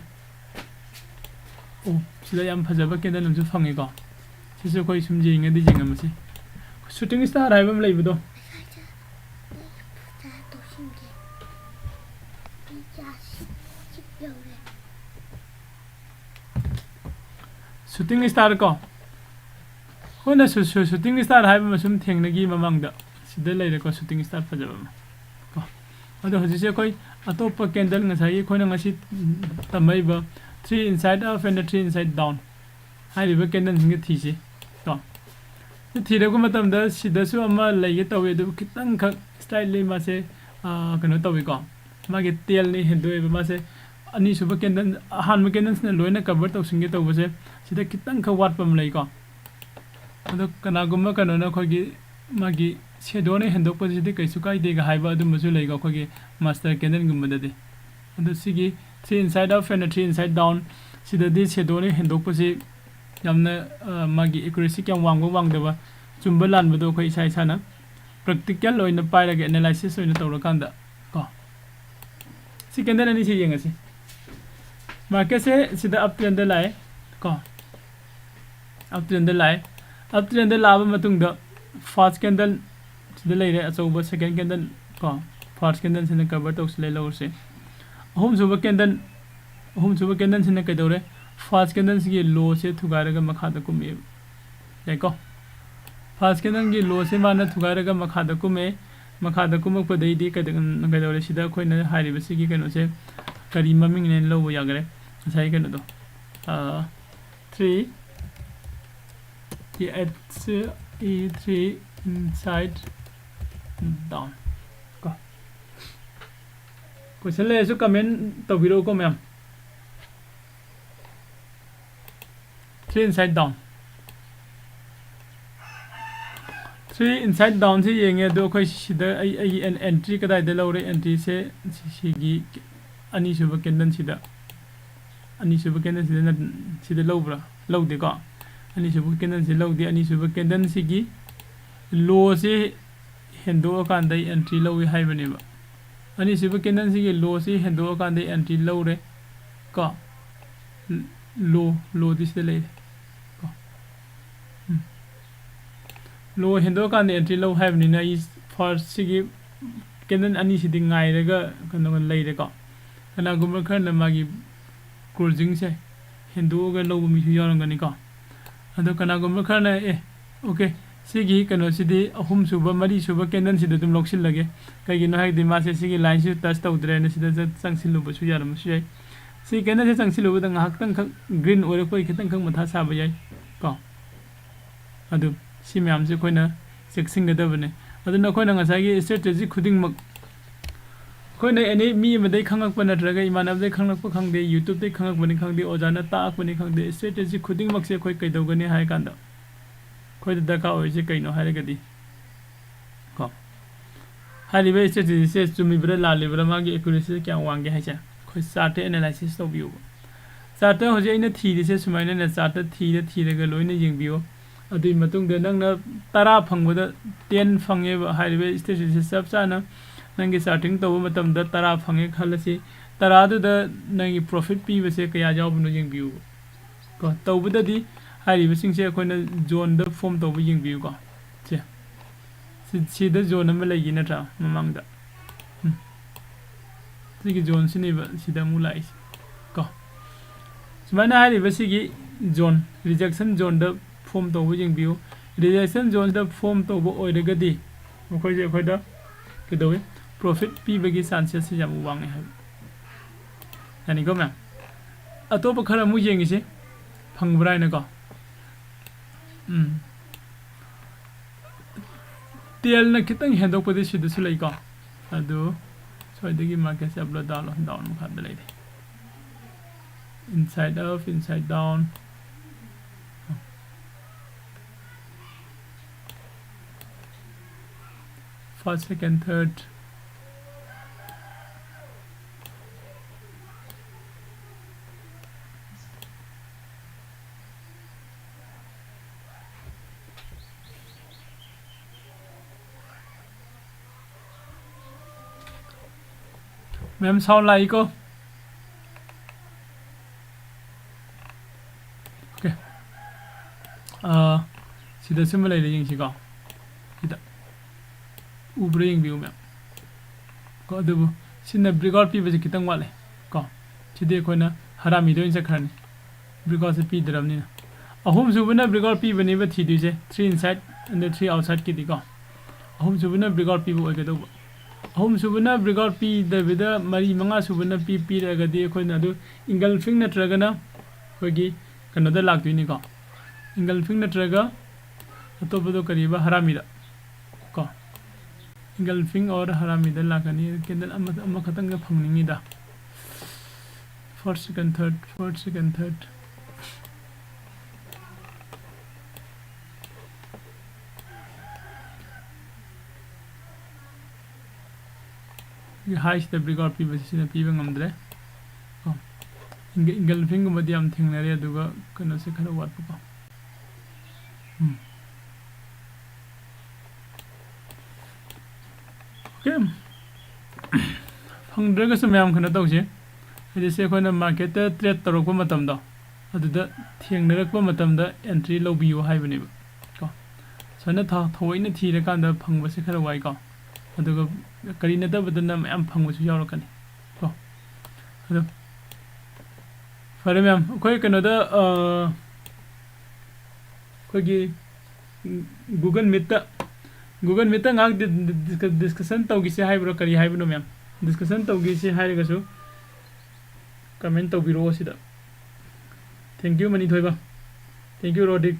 ꯑꯣ, ꯁꯤꯗ ꯌꯥꯝ ꯐꯖꯕ candle ꯑꯃꯁꯨ ꯐꯪꯉꯤꯀꯣ꯫ ꯁꯤꯁꯨ ꯑꯩꯈꯣꯏ ꯁꯨꯝ ꯌꯦꯡꯉꯗꯤ ꯌꯦꯡꯉꯝꯃꯁꯤ꯫ Shooting star ꯍꯥꯏꯕ ꯑꯃ ꯂꯩꯕꯗꯣ꯫ Shooting star ꯀꯣ꯫ ꯑꯩꯈꯣꯏꯅ ꯁꯨ-, ꯁꯨ-, shooting star ꯍꯥꯏꯕ ꯑꯃ ꯁꯨꯝ ꯊꯦꯡꯅꯈꯤ ꯃꯃꯥꯡꯗ꯫ ꯁꯤꯗ ꯂꯩꯔꯦꯀꯣ, shooting star ꯐꯖꯕ ꯑꯃ꯫ ꯀꯣ꯫ ꯑꯗꯣ ꯍꯧꯖꯤꯛꯁꯦ ꯑꯩꯈꯣꯏ ꯑꯇꯣꯞꯄ candle, ꯉꯁꯥꯏꯒꯤ ꯑꯩꯈꯣꯏꯅ ꯉꯁꯤ ꯇꯝꯃꯛꯏꯕ three inside up and three inside down ꯍꯥꯏꯔꯤꯕ candleꯁꯤꯡꯁꯦ ꯊꯤꯁꯤ꯫ ꯀꯣ꯫ ꯁꯤ ꯊꯤꯔꯛꯄ ꯃꯇꯝꯗ ꯁꯤꯗꯁꯨ ꯑꯃ ꯂꯩꯒꯦ ꯇꯧꯋꯤ, ꯑꯗꯨꯕꯨ ꯈꯤꯇꯪꯈꯛ slightly ꯃꯥꯁꯦ, ꯑꯥ, ꯀꯩꯅꯣ ꯇꯧꯋꯤꯀꯣ꯫ ꯃꯥꯒꯤ tailꯅ ꯍꯦꯟꯗꯣꯛꯑꯦꯕ꯫ ꯃꯥꯁꯦ ꯑꯅꯤꯁꯨꯕ candle, ꯑꯍꯥꯟꯕ candleꯁꯤꯅ ꯂꯣꯏꯅ cover ꯇꯧꯁꯤꯟꯒꯦ ꯇꯧꯕꯁꯦ, ꯁꯤꯗ ꯈꯤꯇꯪꯈꯛ ꯋꯥꯠꯄ ꯑꯃ ꯂꯩꯀꯣ꯫ ꯑꯗꯣ ꯀꯅꯥꯒꯨꯝꯕ ꯀꯩꯅꯣꯅ ꯑꯩꯈꯣꯏꯒꯤ ꯃꯥꯒꯤ shadowꯅ ꯍꯦꯟꯗꯣꯛꯄꯁꯤꯗꯤ ꯀꯩꯁꯨ ꯀꯥꯏꯗꯦꯒ ꯍꯥꯏꯕ ꯑꯗꯨꯝꯕꯁꯨ ꯂꯩꯀꯣ, ꯑꯩꯈꯣꯏꯒꯤ master candleꯒꯨꯝꯕꯗꯗꯤ꯫ ꯑꯗꯣ ꯁꯤꯒꯤ three inside up and three inside down ꯁꯤꯗꯗꯤ shadowꯅ ꯍꯦꯟꯗꯣꯛꯄꯁꯤ ꯌꯥꯝꯅ, ꯑ, ꯃꯥꯒꯤ accuracy ꯀꯌꯥꯝ ꯋꯥꯡꯕ ꯋꯥꯡꯗꯕ, ꯆꯨꯝꯕ ꯂꯥꯟꯕꯗꯣ ꯑꯩꯈꯣꯏ ꯏꯁꯥ ꯏꯁꯥꯅ practical ꯑꯣꯏꯅ ꯄꯥꯏꯔꯒ analysis ꯑꯣꯏꯅ ꯇꯧꯔꯀꯥꯟꯗ ꯀꯣ꯫ ꯁꯤ candle ꯑꯅꯤꯁꯤ ꯌꯦꯡꯉꯁꯤ꯫ Marketꯁꯦ ꯁꯤꯗ uptrendꯗ ꯂꯥꯛꯑꯦ ꯀꯣ꯫ Uptrendꯗ ꯂꯥꯛꯑꯦ꯫ Uptrendꯗ ꯂꯥꯛꯑꯕ ꯃꯇꯨꯡꯗ first candle ꯁꯤꯗ ꯂꯩꯔꯦ ꯑꯆꯧꯕ, second candle ꯀꯣ꯫ First candleꯁꯤꯅ cover ꯇꯧꯁꯤꯜꯂꯦ ꯂꯧꯔꯁꯦ꯫ ꯑꯍꯨꯝꯁꯨꯕ candle, ꯑꯍꯨꯝꯁꯨꯕ candleꯁꯤꯅ ꯀꯩꯗꯧꯔꯦ? First candleꯁꯤꯒꯤ lowꯁꯦ ꯊꯨꯒꯥꯏꯔꯒ ꯃꯈꯥꯗ ꯀꯨꯝꯃꯛꯑꯦꯕ꯫ ꯌꯥꯏꯀꯣ? First candleꯒꯤ lowꯁꯦ ꯃꯥꯅ ꯊꯨꯒꯥꯏꯔꯒ ꯃꯈꯥꯗ ꯀꯨꯝꯃꯛꯑꯦ꯫ ꯃꯈꯥꯗ ꯀꯨꯝꯃꯛꯄꯗꯩꯗꯤ ꯀꯩꯗ-, ꯀꯩꯗꯧꯔꯦ? ꯁꯤꯗ ꯑꯩꯈꯣꯏꯅ ꯍꯥꯏꯔꯤꯕꯁꯤꯒꯤ ꯀꯩꯅꯣꯁꯦ ꯀꯔꯤ ꯃꯃꯤꯡꯅꯦꯅ ꯂꯧꯕ ꯌꯥꯒꯔꯦ? ꯉꯁꯥꯏ ꯀꯩꯅꯣꯗꯣ, ꯑꯥ, three, T H E three inside down ꯀꯣ꯫ Question ꯂꯩꯔꯁꯨ comment ꯇꯧꯕꯤꯔꯛꯎꯀꯣ ꯃꯌꯥꯝ꯫ Three inside down꯫ Three inside downꯁꯦ ꯌꯦꯡꯉꯦ, ꯑꯗꯣ ꯑꯩꯈꯣꯏ ꯁꯤꯗ ꯑꯩ, ꯑꯩꯒꯤ en-, entry ꯀꯗꯥꯏꯗ ꯂꯧꯔꯦ? Entryꯁꯦ ꯁꯤ-, ꯁꯤꯒꯤ ꯑꯅꯤꯁꯨꯕ candleꯁꯤꯗ, ꯑꯅꯤꯁꯨꯕ candleꯁꯤꯗ ꯅꯠ-, ꯁꯤꯗ ꯂꯧꯕ꯭ꯔꯥ? ꯂꯧꯗꯦꯀꯣ꯫ ꯑꯅꯤꯁꯨꯕ candleꯁꯤ ꯂꯧꯗꯦ꯫ ꯑꯅꯤꯁꯨꯕ candleꯁꯤꯒꯤ lowꯁꯦ ꯍꯦꯟꯗꯣꯛꯑꯀꯥꯟꯗ ꯑꯩ entry ꯂꯧꯏ ꯍꯥꯏꯕꯅꯦꯕ꯫ ꯑꯅꯤꯁꯨꯕ candle ꯁꯤꯒꯤ low ꯁꯤ ꯍꯦꯟꯗꯣꯛꯑꯀꯥꯟꯗ entry ꯂꯧꯔꯦ ꯀꯣ꯫ Low, low ꯗꯤ ꯁꯤꯗ ꯂꯩꯔꯦ ꯀꯣ꯫ ꯎꯝ꯫ Low ꯍꯦꯟꯗꯣꯛꯑꯀꯥꯟꯗ entry ꯂꯧ ꯍꯥꯏꯕꯅꯤꯅ ꯑꯩ first ꯁꯤꯒꯤ candle ꯑꯅꯤꯁꯤꯗꯤ ꯉꯥꯏꯔꯒ ꯀꯩꯅꯣ ꯂꯩꯔꯦꯀꯣ꯫ ꯀꯅꯥꯒꯨꯝꯕ ꯈꯔꯅ ꯃꯥꯒꯤ closing ꯁꯦ ꯍꯦꯟꯗꯣꯛꯑꯒ ꯂꯧꯕ ꯃꯤꯁꯨ ꯌꯥꯎꯔꯝꯒꯅꯤꯀꯣ꯫ ꯑꯗꯣ ꯀꯅꯥꯒꯨꯝꯕ ꯈꯔꯅ, "ꯑꯦ, okay, ꯁꯤꯒꯤ ꯀꯩꯅꯣꯁꯤꯗꯤ ꯑꯍꯨꯝꯁꯨꯕ, ꯃꯔꯤꯁꯨꯕ candle ꯁꯤꯗ ꯑꯗꯨꯝ ꯂꯧꯁꯤꯜꯂꯒꯦ꯫ ꯀꯩꯒꯤꯅꯣ ꯍꯥꯏꯔꯗꯤ ꯃꯥꯁꯦ ꯁꯤꯒꯤ line ꯁꯤꯁꯨ touch ꯇꯧꯗ꯭ꯔꯦꯅ ꯁꯤꯗ ꯆꯪ-, ꯆꯪꯁꯤꯜꯂꯨꯕꯁꯨ ꯌꯥꯔꯝꯕꯁꯨ ꯌꯥꯏ꯫" ꯁꯤ candle ꯁꯦ ꯆꯪꯁꯤꯜꯂꯨꯕꯗ ꯉꯥꯏꯍꯥꯛꯇꯪꯈꯛ green ꯑꯣꯏꯔꯛꯄꯒꯤ ꯈꯤꯇꯪꯈꯛ ꯃꯊꯥ ꯁꯥꯕ ꯌꯥꯏ ꯀꯣ꯫ ꯑꯗꯨ ꯁꯤ ꯃꯌꯥꯝꯁꯦ ꯑꯩꯈꯣꯏꯅ ꯆꯦꯛꯁꯤꯟꯒꯗꯕꯅꯦ꯫ ꯑꯗꯨꯅ ꯑꯩꯈꯣꯏꯅ ꯉꯁꯥꯏꯒꯤ strategy ꯈꯨꯗꯤꯡꯃꯛ ꯑꯩꯈꯣꯏꯅ any ꯃꯤ ꯑꯃꯗꯩ ꯈꯪꯉꯛꯄ ꯅꯠꯇ꯭ꯔꯒ ꯏꯃꯥꯟꯅꯕꯗꯩ ꯈꯪꯉꯛꯄ ꯈꯪꯗꯦ, YouTube ꯇꯩ ꯈꯪꯉꯛꯄꯅꯤ ꯈꯪꯗꯦ, ꯑꯣꯖꯥꯅ ꯇꯥꯛꯂꯛꯄꯅꯤ ꯈꯪꯗꯦ, strategy ꯈꯨꯗꯤꯡꯃꯛꯁꯦ ꯑꯩꯈꯣꯏ ꯀꯩꯗꯧꯒꯅꯤ ꯍꯥꯏ ꯀꯥꯟꯗ ꯑꯩꯈꯣꯏꯗ ꯗꯔꯀꯥꯔ ꯑꯣꯏꯔꯤꯁꯦ ꯀꯩꯅꯣ ꯍꯥꯏꯔꯒꯗꯤ ꯀꯣ, ꯍꯥꯏꯔꯤꯕ strategy ꯁꯦ ꯆꯨꯝꯃꯤꯕ꯭ꯔꯥ ꯂꯥꯜꯂꯤꯕ꯭ꯔꯥ, ꯃꯥꯒꯤ accuracy ꯁꯦ ꯀꯌꯥꯝ ꯋꯥꯡꯒꯦ ꯍꯥꯏꯁꯦ ꯑꯩꯈꯣꯏ chart ꯇ analysis ꯇꯧꯕꯤꯌꯨꯕ꯫ Chart ꯇ ꯍꯧꯖꯤꯛ ꯑꯩꯅ ꯊꯤꯔꯤꯁꯦ ꯁꯨꯃꯥꯏꯅꯅꯦ, chart ꯇ ꯊꯤꯔ ꯊꯤꯔꯒ ꯂꯣꯏꯅ ꯌꯦꯡꯕꯤꯌꯨ꯫ ꯑꯗꯨꯒꯤ ꯃꯇꯨꯡꯗ ꯅꯪꯅ ꯇꯔꯥ ꯐꯪꯕꯗ ten ꯐꯪꯉꯦꯕ, ꯍꯥꯏꯔꯤꯕ strategy ꯁꯦ ꯆꯞ ꯆꯥꯅ ꯅꯪꯒꯤ charting ꯇꯧꯕ ꯃꯇꯝꯗ ꯇꯔꯥ ꯐꯪꯉꯦ ꯈꯜꯂꯁꯤ꯫ ꯇꯔꯥꯗꯨꯗ ꯅꯪꯒꯤ profit ꯄꯤꯕꯁꯦ ꯀꯌꯥ ꯌꯥꯎꯕꯅꯣ ꯌꯦꯡꯕꯤꯌꯨꯕ꯫ ꯀꯣ, ꯇꯧꯕꯗꯗꯤ ꯍꯥꯏꯔꯤꯕꯁꯤꯡꯁꯦ ꯑꯩꯈꯣꯏꯅ zone ꯗ form ꯇꯧꯕ ꯌꯦꯡꯕꯤꯌꯨꯀꯣ꯫ ꯁꯦ꯫ ꯁꯤ-, ꯁꯤꯗ zone ꯑꯃ ꯂꯩꯈꯤ ꯅꯠꯇ꯭ꯔꯥ ꯃꯃꯥꯡꯗ? ꯎꯝ꯫ ꯁꯤꯒꯤ zone ꯁꯤꯅꯦꯕ ꯁꯤꯗ ꯑꯃꯨꯛ ꯂꯥꯛꯏꯁꯦ꯫ ꯀꯣ꯫ ꯁꯨꯃꯥꯏꯅ ꯍꯥꯏꯔꯤꯕ ꯁꯤꯒꯤ zone, rejection zone ꯗ form ꯇꯧꯕ ꯌꯦꯡꯕꯤꯌꯨ꯫ Rejection zone ꯗ form ꯇꯧꯕ ꯑꯣꯏꯔꯒꯗꯤ ꯃꯈꯣꯏꯁꯦ ꯑꯩꯈꯣꯏꯗ ꯀꯩꯗꯧꯏ? Profit ꯄꯤꯕꯒꯤ chances ꯁꯤ ꯌꯥꯝ ꯋꯥꯡꯉꯦ ꯍꯥꯏꯕ꯫ ꯌꯥꯅꯤꯀꯣ ꯃꯌꯥꯝ? ꯑꯇꯣꯞꯄ ꯈꯔ ꯑꯃꯨꯛ ꯌꯦꯡꯉꯤꯁꯤ ꯐꯪꯕ꯭ꯔꯥ ꯍꯥꯏꯅꯀꯣ꯫ ꯎꯝ꯫ Tail ꯅ ꯈꯤꯇꯪ ꯍꯦꯟꯗꯣꯛꯄꯗꯤ ꯁꯤꯗꯁꯨ ꯂꯩꯀꯣ꯫ ꯑꯗꯨ ꯁ꯭ꯋꯥꯏꯗꯒꯤ market ꯁꯦ up ꯂꯣ down ꯂꯣ? Down ꯃꯈꯥꯗ ꯂꯩꯔꯦ꯫ Inside up, inside down. First, second, third. ꯃꯦꯝ, sound ꯂꯥꯛꯏꯀꯣ? Okay. ꯑꯥ, ꯁꯤꯗ ꯁꯤꯃ ꯂꯩꯔꯦ, ꯌꯦꯡꯁꯤꯀꯣ꯫ ꯁꯤꯗ ꯎꯕ꯭ꯔꯥ ꯌꯦꯡꯕꯤꯌꯨ, ꯃꯦꯝ꯫ ꯀꯣ, ꯑꯗꯨꯕꯨ ꯁꯤꯅ breakout ꯄꯤꯕꯁꯦ ꯈꯤꯇꯪ ꯋꯥꯠꯂꯦ꯫ ꯀꯣ, ꯁꯤꯗꯤ ꯑꯩꯈꯣꯏꯅ ꯍꯔꯥꯃꯤꯗ ꯑꯣꯏꯅ ꯆꯠꯈ꯭ꯔꯅꯤ꯫ Breakoutꯁꯦ ꯄꯤꯗ꯭ꯔꯕꯅꯤꯅ꯫ ꯑꯍꯨꯝꯁꯨꯕꯅ breakout ꯄꯤꯕꯅꯦꯕ ꯊꯤꯗꯣꯏꯁꯦ, three inside ꯑꯗ three outsideꯀꯤꯗꯤꯀꯣ꯫ ꯑꯍꯨꯝꯁꯨꯕꯅ breakout ꯄꯤꯕ ꯑꯣꯏꯒꯗꯧꯕ꯫ ꯑꯍꯨꯝꯁꯨꯕꯅ breakout ꯄꯤꯗꯕꯤꯗ ꯃꯔꯤ ꯃꯉꯥꯁꯨꯕꯅ ꯄꯤ-, ꯄꯤꯔꯛꯑꯒꯗꯤ ꯑꯩꯈꯣꯏꯅ ꯑꯗꯨ engulfing ꯅꯠꯇ꯭ꯔꯒꯅ ꯑꯩꯈꯣꯏꯒꯤ ꯀꯩꯅꯣꯗ ꯂꯥꯛꯇꯣꯏꯅꯤꯀꯣ꯫ Engulfing ꯅꯠꯇ꯭ꯔꯒ ꯑꯇꯣꯞꯄꯗꯣ ꯀꯔꯤꯕ, ꯍꯔꯥꯃꯤꯗ ꯀꯣ꯫ Engulfing or ꯍꯔꯥꯃꯤꯗ ꯂꯥꯛꯀꯅꯤ꯫ Candle ꯑꯃ, ꯑꯃꯈꯛꯇꯪꯒ ꯐꯪꯅꯤꯡꯉꯤꯗ꯫ First, second, third, first, second, third꯫ Highꯁꯤꯗ breakout ꯄꯤꯕꯁꯤ ꯁꯤꯅ ꯄꯤꯕ ꯉꯝꯗ꯭ꯔꯦ꯫ ꯀꯣ꯫ Engul-, engulfingꯒꯨꯝꯕꯗꯤ ꯌꯥꯝ ꯊꯦꯡꯅꯔꯦ, ꯑꯗꯨꯒ ꯀꯩꯅꯣꯁꯦ ꯈꯔ ꯋꯥꯠꯄꯀꯣ꯫ ꯎꯝ꯫ Okay꯫ ꯐꯪꯗ꯭ꯔꯒꯁꯨ ꯃꯌꯥꯝ ꯀꯩꯅꯣ ꯇꯧꯁꯦ꯫ ꯍꯥꯏꯗꯤ ꯁꯤ ꯑꯩꯈꯣꯏꯅ marketꯇ trade ꯇꯧꯔꯛꯄ ꯃꯇꯝꯗꯣ, ꯑꯗꯨꯗ ꯊꯦꯡꯅꯔꯛꯄ ꯃꯇꯝꯗ entry ꯂꯧꯕꯤꯌꯨ ꯍꯥꯏꯕꯅꯦꯕ꯫ ꯀꯣ꯫ ꯁꯨꯃꯥꯏꯅ ꯊ-, ꯊꯑꯣꯏꯅ ꯊꯤꯔꯀꯥꯟꯗ ꯐꯪꯕꯁꯦ ꯈꯔ ꯋꯥꯏꯀꯣ꯫ ꯑꯗꯨꯒ ꯀꯔꯤ ꯅꯠꯇꯕꯗꯅ ꯃꯌꯥꯝ ꯐꯪꯕꯁꯨ ꯌꯥꯎꯔꯛꯀꯅꯤ꯫ ꯀꯣ꯫ ꯑꯗꯣ ꯐꯔꯦ ꯃꯌꯥꯝ, ꯑꯩꯈꯣꯏ ꯀꯩꯅꯣꯗ, ꯑ, ꯑꯩꯈꯣꯏꯒꯤ Google Meetꯇ, Google Meetꯇ ꯉꯥꯏꯍꯥꯛ ꯗꯤ-, ꯗꯤ-, discussion ꯇꯧꯈꯤꯁꯦ ꯍꯥꯏꯕ꯭ꯔꯣ, ꯀꯔꯤ ꯍꯥꯏꯕꯅꯣ ꯃꯌꯥꯝ? Discussion ꯇꯧꯈꯤꯁꯦ ꯍꯥꯏꯔꯒꯁꯨ comment ꯇꯧꯕꯤꯔꯛꯑꯣ ꯁꯤꯗ꯫ Thank you, ꯃꯅꯤ ꯊꯣꯏꯕ꯫ Thank you, Rodik.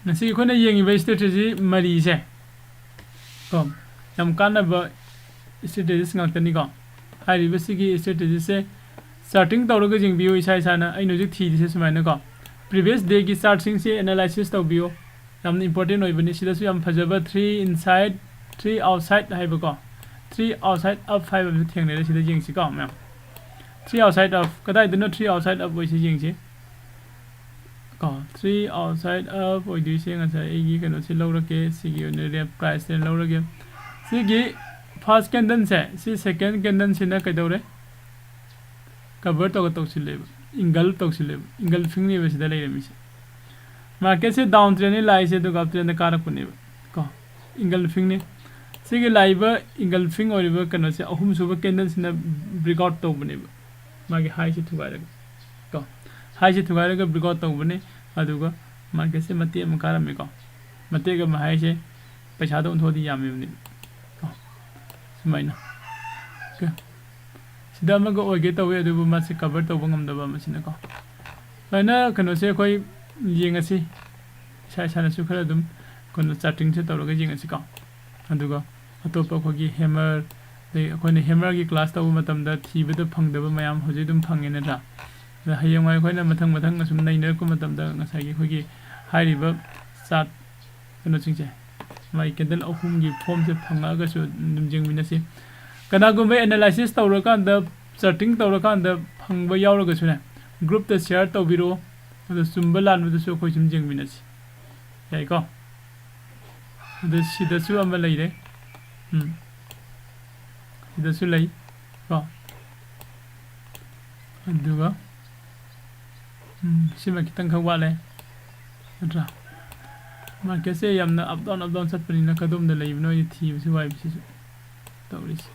ꯉꯁꯤ ꯑꯩꯈꯣꯏꯅ ꯌꯦꯡꯉꯤꯕ strategy ꯃꯔꯤꯁꯦ ꯀꯣ, ꯌꯥꯝ ꯀꯥꯟꯅꯕ strategies ꯉꯥꯛꯇꯅꯤꯀꯣ꯫ ꯍꯥꯏꯔꯤꯕꯁꯤꯒꯤ strategiesꯁꯦ charting ꯇꯧꯔꯒ ꯌꯦꯡꯕꯤꯌꯨ ꯏꯁꯥ ꯏꯁꯥꯅ꯫ ꯑꯩꯅ ꯍꯧꯖꯤꯛ ꯊꯤꯔꯤꯁꯦ ꯁꯨꯃꯥꯏꯅꯀꯣ, previous dayꯒꯤ chartꯁꯤꯡꯁꯦ analysis ꯇꯧꯕꯤꯌꯨ꯫ ꯌꯥꯝꯅ important ꯑꯣꯏꯕꯅꯤ꯫ ꯁꯤꯗꯁꯨ ꯌꯥꯝ ꯐꯖꯕ three inside, three outside ꯍꯥꯏꯕꯀꯣ, three outside up ꯍꯥꯏꯕ ꯑꯃꯁꯨ ꯊꯦꯡꯅꯔꯦ꯫ ꯁꯤꯗ ꯌꯦꯡꯁꯤꯀꯣ ꯃꯌꯥꯝ, three outside up꯫ ꯀꯗꯥꯏꯗꯅꯣ three outside up ꯑꯣꯏꯁꯤ ꯌꯦꯡꯁꯤ꯫ ꯀꯣ, three outside up ꯑꯣꯏꯗꯣꯏꯁꯦ꯫ ꯉꯁꯥꯏ ꯑꯩꯒꯤ ꯀꯩꯅꯣꯁꯦ ꯂꯧꯔꯒꯦ, ꯁꯤꯒꯤ ꯑꯣꯏꯅ ꯔꯦꯞ ꯄ꯭ꯔꯥꯏꯁꯁꯦ ꯂꯧꯔꯒꯦ꯫ ꯁꯤꯒꯤ ꯐꯥꯔꯁ ꯀꯦꯟꯗꯜꯁꯦ, ꯁꯤ ꯁꯦꯀꯦꯟ ꯀꯦꯟꯗꯜꯁꯤꯅ ꯀꯩꯗꯧꯔꯦ? ꯀꯕꯔ ꯇꯧꯒ ꯇꯧꯁꯤꯜꯂꯦꯕ, ꯏꯪꯒꯜ ꯇꯧꯁꯤꯜꯂꯦꯕ, ꯏꯪꯒꯜ ꯐꯤꯡꯅꯦꯕ ꯁꯤꯗ ꯂꯩꯔꯝꯃꯤꯁꯦ꯫ ꯃꯥꯔꯀꯦꯠꯁꯦ ꯗꯥꯎꯟ ꯇ꯭ꯔꯦꯟꯅꯤ ꯂꯥꯛꯏꯁꯦ, ꯑꯗꯨꯒ ꯑꯞ ꯇ꯭ꯔꯦꯟꯗ ꯀꯥꯔꯛꯄꯅꯦꯕ ꯀꯣ꯫ ꯏꯪꯒꯜ ꯐꯤꯡꯅꯤ꯫ ꯁꯤꯒꯤ ꯂꯥꯛꯏꯕ ꯏꯪꯒꯜ ꯐꯤꯡ ꯑꯣꯏꯔꯤꯕ ꯀꯩꯅꯣꯁꯦ, ꯑꯍꯨꯝꯁꯨꯕ ꯀꯦꯟꯗꯜꯁꯤꯅ ꯕ꯭ꯔꯦꯛ ꯑꯥꯎꯠ ꯇꯧꯕꯅꯦꯕ, ꯃꯥꯒꯤ ꯍꯥꯏꯁꯦ ꯊꯨꯒꯥꯏꯔꯒ ꯀꯣ꯫ ꯍꯥꯏꯁꯦ ꯊꯨꯒꯥꯏꯔꯒ ꯕ꯭ꯔꯦꯛ ꯑꯥꯎꯠ ꯇꯧꯕꯅꯦ꯫ ꯑꯗꯨꯒ ꯃꯥꯔꯀꯦꯠꯁꯦ ꯃꯇꯦꯛ ꯑꯃ ꯀꯥꯔꯝꯃꯦꯀꯣ꯫ ꯃꯇꯦꯛ ꯑꯃ ꯍꯥꯏꯁꯦ ꯄꯩꯁꯥꯗ ꯑꯣꯟꯊꯣꯛꯑꯗꯤ ꯌꯥꯝꯃꯤꯕꯅꯦꯕ ꯀꯣ꯫ ꯁꯨꯃꯥꯏꯅ꯫ ꯑꯣꯀꯦ꯫ ꯁꯤꯗ ꯑꯃꯒ ꯑꯣꯏꯒꯦ ꯇꯧꯋꯤ, ꯑꯗꯨꯕꯨ ꯃꯥꯁꯦ ꯀꯕꯔ ꯇꯧꯕ ꯉꯝꯗꯕ ꯑꯃꯁꯤꯅꯀꯣ꯫ ꯁꯨꯃꯥꯏꯅ ꯀꯩꯅꯣꯁꯦ ꯑꯩꯈꯣꯏ ꯌꯦꯡꯉꯁꯤ, ꯏꯁꯥ ꯏꯁꯥꯅꯁꯨ ꯈꯔ ꯑꯗꯨꯝ ꯀꯩꯅꯣ ꯆꯥꯔꯇꯤꯡꯁꯦ ꯇꯧꯔꯒ ꯌꯦꯡꯉꯁꯤꯀꯣ꯫ ꯑꯗꯨꯒ ꯑꯇꯣꯞꯄ ꯑꯩꯈꯣꯏꯒꯤ ꯍꯦꯃꯔ, ꯑꯗꯩ ꯑꯩꯈꯣꯏꯅ ꯍꯦꯃꯔꯒꯤ ꯀ꯭ꯂꯥꯁ ꯇꯧꯕ ꯃꯇꯝꯗ ꯊꯤꯕꯗ ꯐꯪꯗꯕ ꯃꯌꯥꯝ ꯍꯧꯖꯤꯛ ꯑꯗꯨꯝ ꯐꯪꯉꯦ ꯅꯠꯇ꯭ꯔꯥ? ꯑꯗ ꯍꯌꯦꯡꯋꯥꯏ ꯑꯩꯈꯣꯏꯅ ꯃꯊꯪ ꯃꯊꯪ ꯑꯁꯨꯝ ꯅꯩꯅꯔꯛꯄ ꯃꯇꯝꯗ ꯉꯁꯥꯏꯒꯤ ꯑꯩꯈꯣꯏꯒꯤ ꯍꯥꯏꯔꯤꯕ ꯆꯥꯔꯠ ꯀꯩꯅꯣꯁꯤꯡꯁꯦ, ꯃꯥꯒꯤ ꯀꯦꯟꯗꯜ ꯑꯍꯨꯝꯒꯤ ꯐꯣꯝꯁꯦ ꯐꯪꯉꯛꯑꯒꯁꯨ ꯑꯗꯨꯝ ꯌꯦꯡꯃꯤꯟꯅꯁꯤ꯫ ꯀꯅꯥꯒꯨꯝꯕ ꯑꯦꯅꯥꯂꯥꯏꯁꯤꯁ ꯇꯧꯔꯀꯥꯟꯗ, ꯆꯥꯔꯇꯤꯡ ꯇꯧꯔꯀꯥꯟꯗ ꯐꯪꯕ ꯌꯥꯎꯔꯒꯁꯨꯅꯦ, ꯒ꯭ꯔꯨꯞꯇ ꯁꯤꯌꯥꯔ ꯇꯧꯕꯤꯔꯛꯑꯣ꯫ ꯑꯗꯣ ꯆꯨꯝꯕ ꯂꯥꯟꯕꯗꯨꯁꯨ ꯑꯩꯈꯣꯏ ꯁꯨꯝ ꯌꯦꯡꯃꯤꯟꯅꯁꯤ꯫ ꯌꯥꯏꯀꯣ? ꯑꯗꯨ ꯁꯤꯗꯁꯨ ꯑꯃ ꯂꯩꯔꯦ꯫ ꯎꯝ꯫ ꯁꯤꯗꯁꯨ ꯂꯩ ꯀꯣ꯫ ꯑꯗꯨꯒ, ꯎꯝ, ꯁꯤꯃ ꯈꯤꯇꯪꯈꯛ ꯋꯥꯠꯂꯦ, ꯅꯠꯇ꯭ꯔꯥ? ꯃꯥꯔꯀꯦꯠꯁꯦ ꯌꯥꯝꯅ ꯑꯞ ꯗꯥꯎꯟ, ꯑꯞ ꯗꯥꯎꯟ ꯆꯠꯄꯅꯤꯅ ꯀꯗꯣꯝꯗ ꯂꯩꯕꯅꯣ ꯑꯩ ꯊꯤꯕꯁꯤ ꯋꯥꯏꯕꯁꯤꯁꯨ ꯇꯧꯔꯤꯁꯦ꯫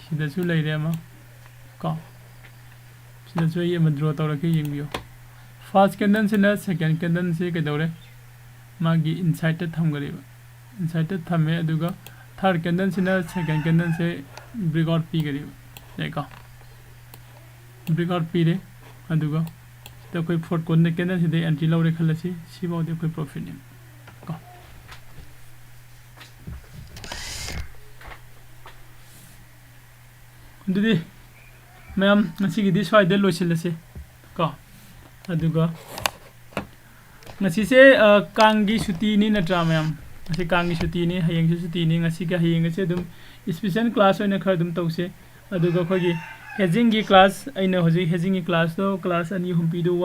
ꯁꯤꯗꯁꯨ ꯂꯩꯔꯦ ꯑꯃ ꯀꯣ꯫ ꯁꯤꯗꯁꯨ ꯑꯩ ꯑꯃ ꯗ꯭ꯔꯣ ꯇꯧꯔꯛꯀꯦ, ꯌꯦꯡꯕꯤꯌꯨ꯫ ꯐꯥꯔꯁ ꯀꯦꯟꯗꯜꯁꯤꯅ ꯁꯦꯀꯦꯟ ꯀꯦꯟꯗꯜꯁꯤ ꯀꯩꯗꯧꯔꯦ? ꯃꯥꯒꯤ ꯏꯟꯁꯥꯏꯠꯇ ꯊꯝꯈꯔꯦꯕ꯫ ꯏꯟꯁꯥꯏꯠꯇ ꯊꯝꯃꯦ, ꯑꯗꯨꯒ ꯊꯥꯔꯠ ꯀꯦꯟꯗꯜꯁꯤꯅ ꯁꯦꯀꯦꯟ ꯀꯦꯟꯗꯜꯁꯦ ꯕ꯭ꯔꯦꯛ ꯑꯥꯎꯠ ꯄꯤꯈꯔꯦꯕ꯫ ꯌꯥꯏꯀꯣ? ꯕ꯭ꯔꯦꯛ ꯑꯥꯎꯠ ꯄꯤꯔꯦ, ꯑꯗꯨꯒ ꯁꯤꯗ ꯑꯩꯈꯣꯏ ꯐꯣꯔꯠ ꯀꯣꯔꯅꯔ ꯀꯦꯟꯗꯜꯁꯤꯗ ꯑꯦꯟꯇ꯭ꯔꯤ ꯂꯧꯔꯦ ꯈꯜꯂꯁꯤ, ꯁꯤꯐꯥꯎꯗꯤ ꯑꯩꯈꯣꯏ ꯄ꯭ꯔꯣꯐꯤꯠꯅꯦꯕ ꯀꯣ꯫ ꯑꯗꯨꯗꯤ ꯃꯌꯥꯝ, ꯉꯁꯤꯒꯤꯗꯤ ꯁ꯭ꯋꯥꯏꯗ ꯂꯣꯏꯁꯤꯜꯂꯁꯤ ꯀꯣ꯫ ꯑꯗꯨꯒ ꯉꯁꯤꯁꯦ, ꯑ, ꯀꯥꯡꯒꯤ ꯁꯨꯇꯤꯅꯤ ꯅꯠꯇ꯭ꯔꯥ ꯃꯌꯥꯝ? ꯉꯁꯤ ꯀꯥꯡꯒꯤ ꯁꯨꯇꯤꯅꯤ, ꯍꯌꯦꯡꯁꯨ ꯁꯨꯇꯤꯅꯤ꯫ ꯉꯁꯤꯒ ꯍꯌꯦꯡꯒꯁꯦ ꯑꯗꯨꯝ ꯏꯁꯄꯤꯁꯦꯜ ꯀ꯭ꯂꯥꯁ ꯑꯣꯏꯅ ꯈꯔ ꯑꯗꯨꯝ ꯇꯧꯁꯦ꯫ ꯑꯗꯨꯒ ꯑꯩꯈꯣꯏꯒꯤ ꯍꯦꯖꯤꯡꯒꯤ ꯀ꯭ꯂꯥꯁ, ꯑꯩꯅ ꯍꯧꯖꯤꯛ ꯍꯦꯖꯤꯡꯒꯤ ꯀ꯭ꯂꯥꯁꯇꯣ, ꯀ꯭ꯂꯥꯁ ꯑꯅꯤ ꯑꯍꯨꯝ ꯄꯤꯗꯧ ꯋꯥꯠꯂꯤ꯫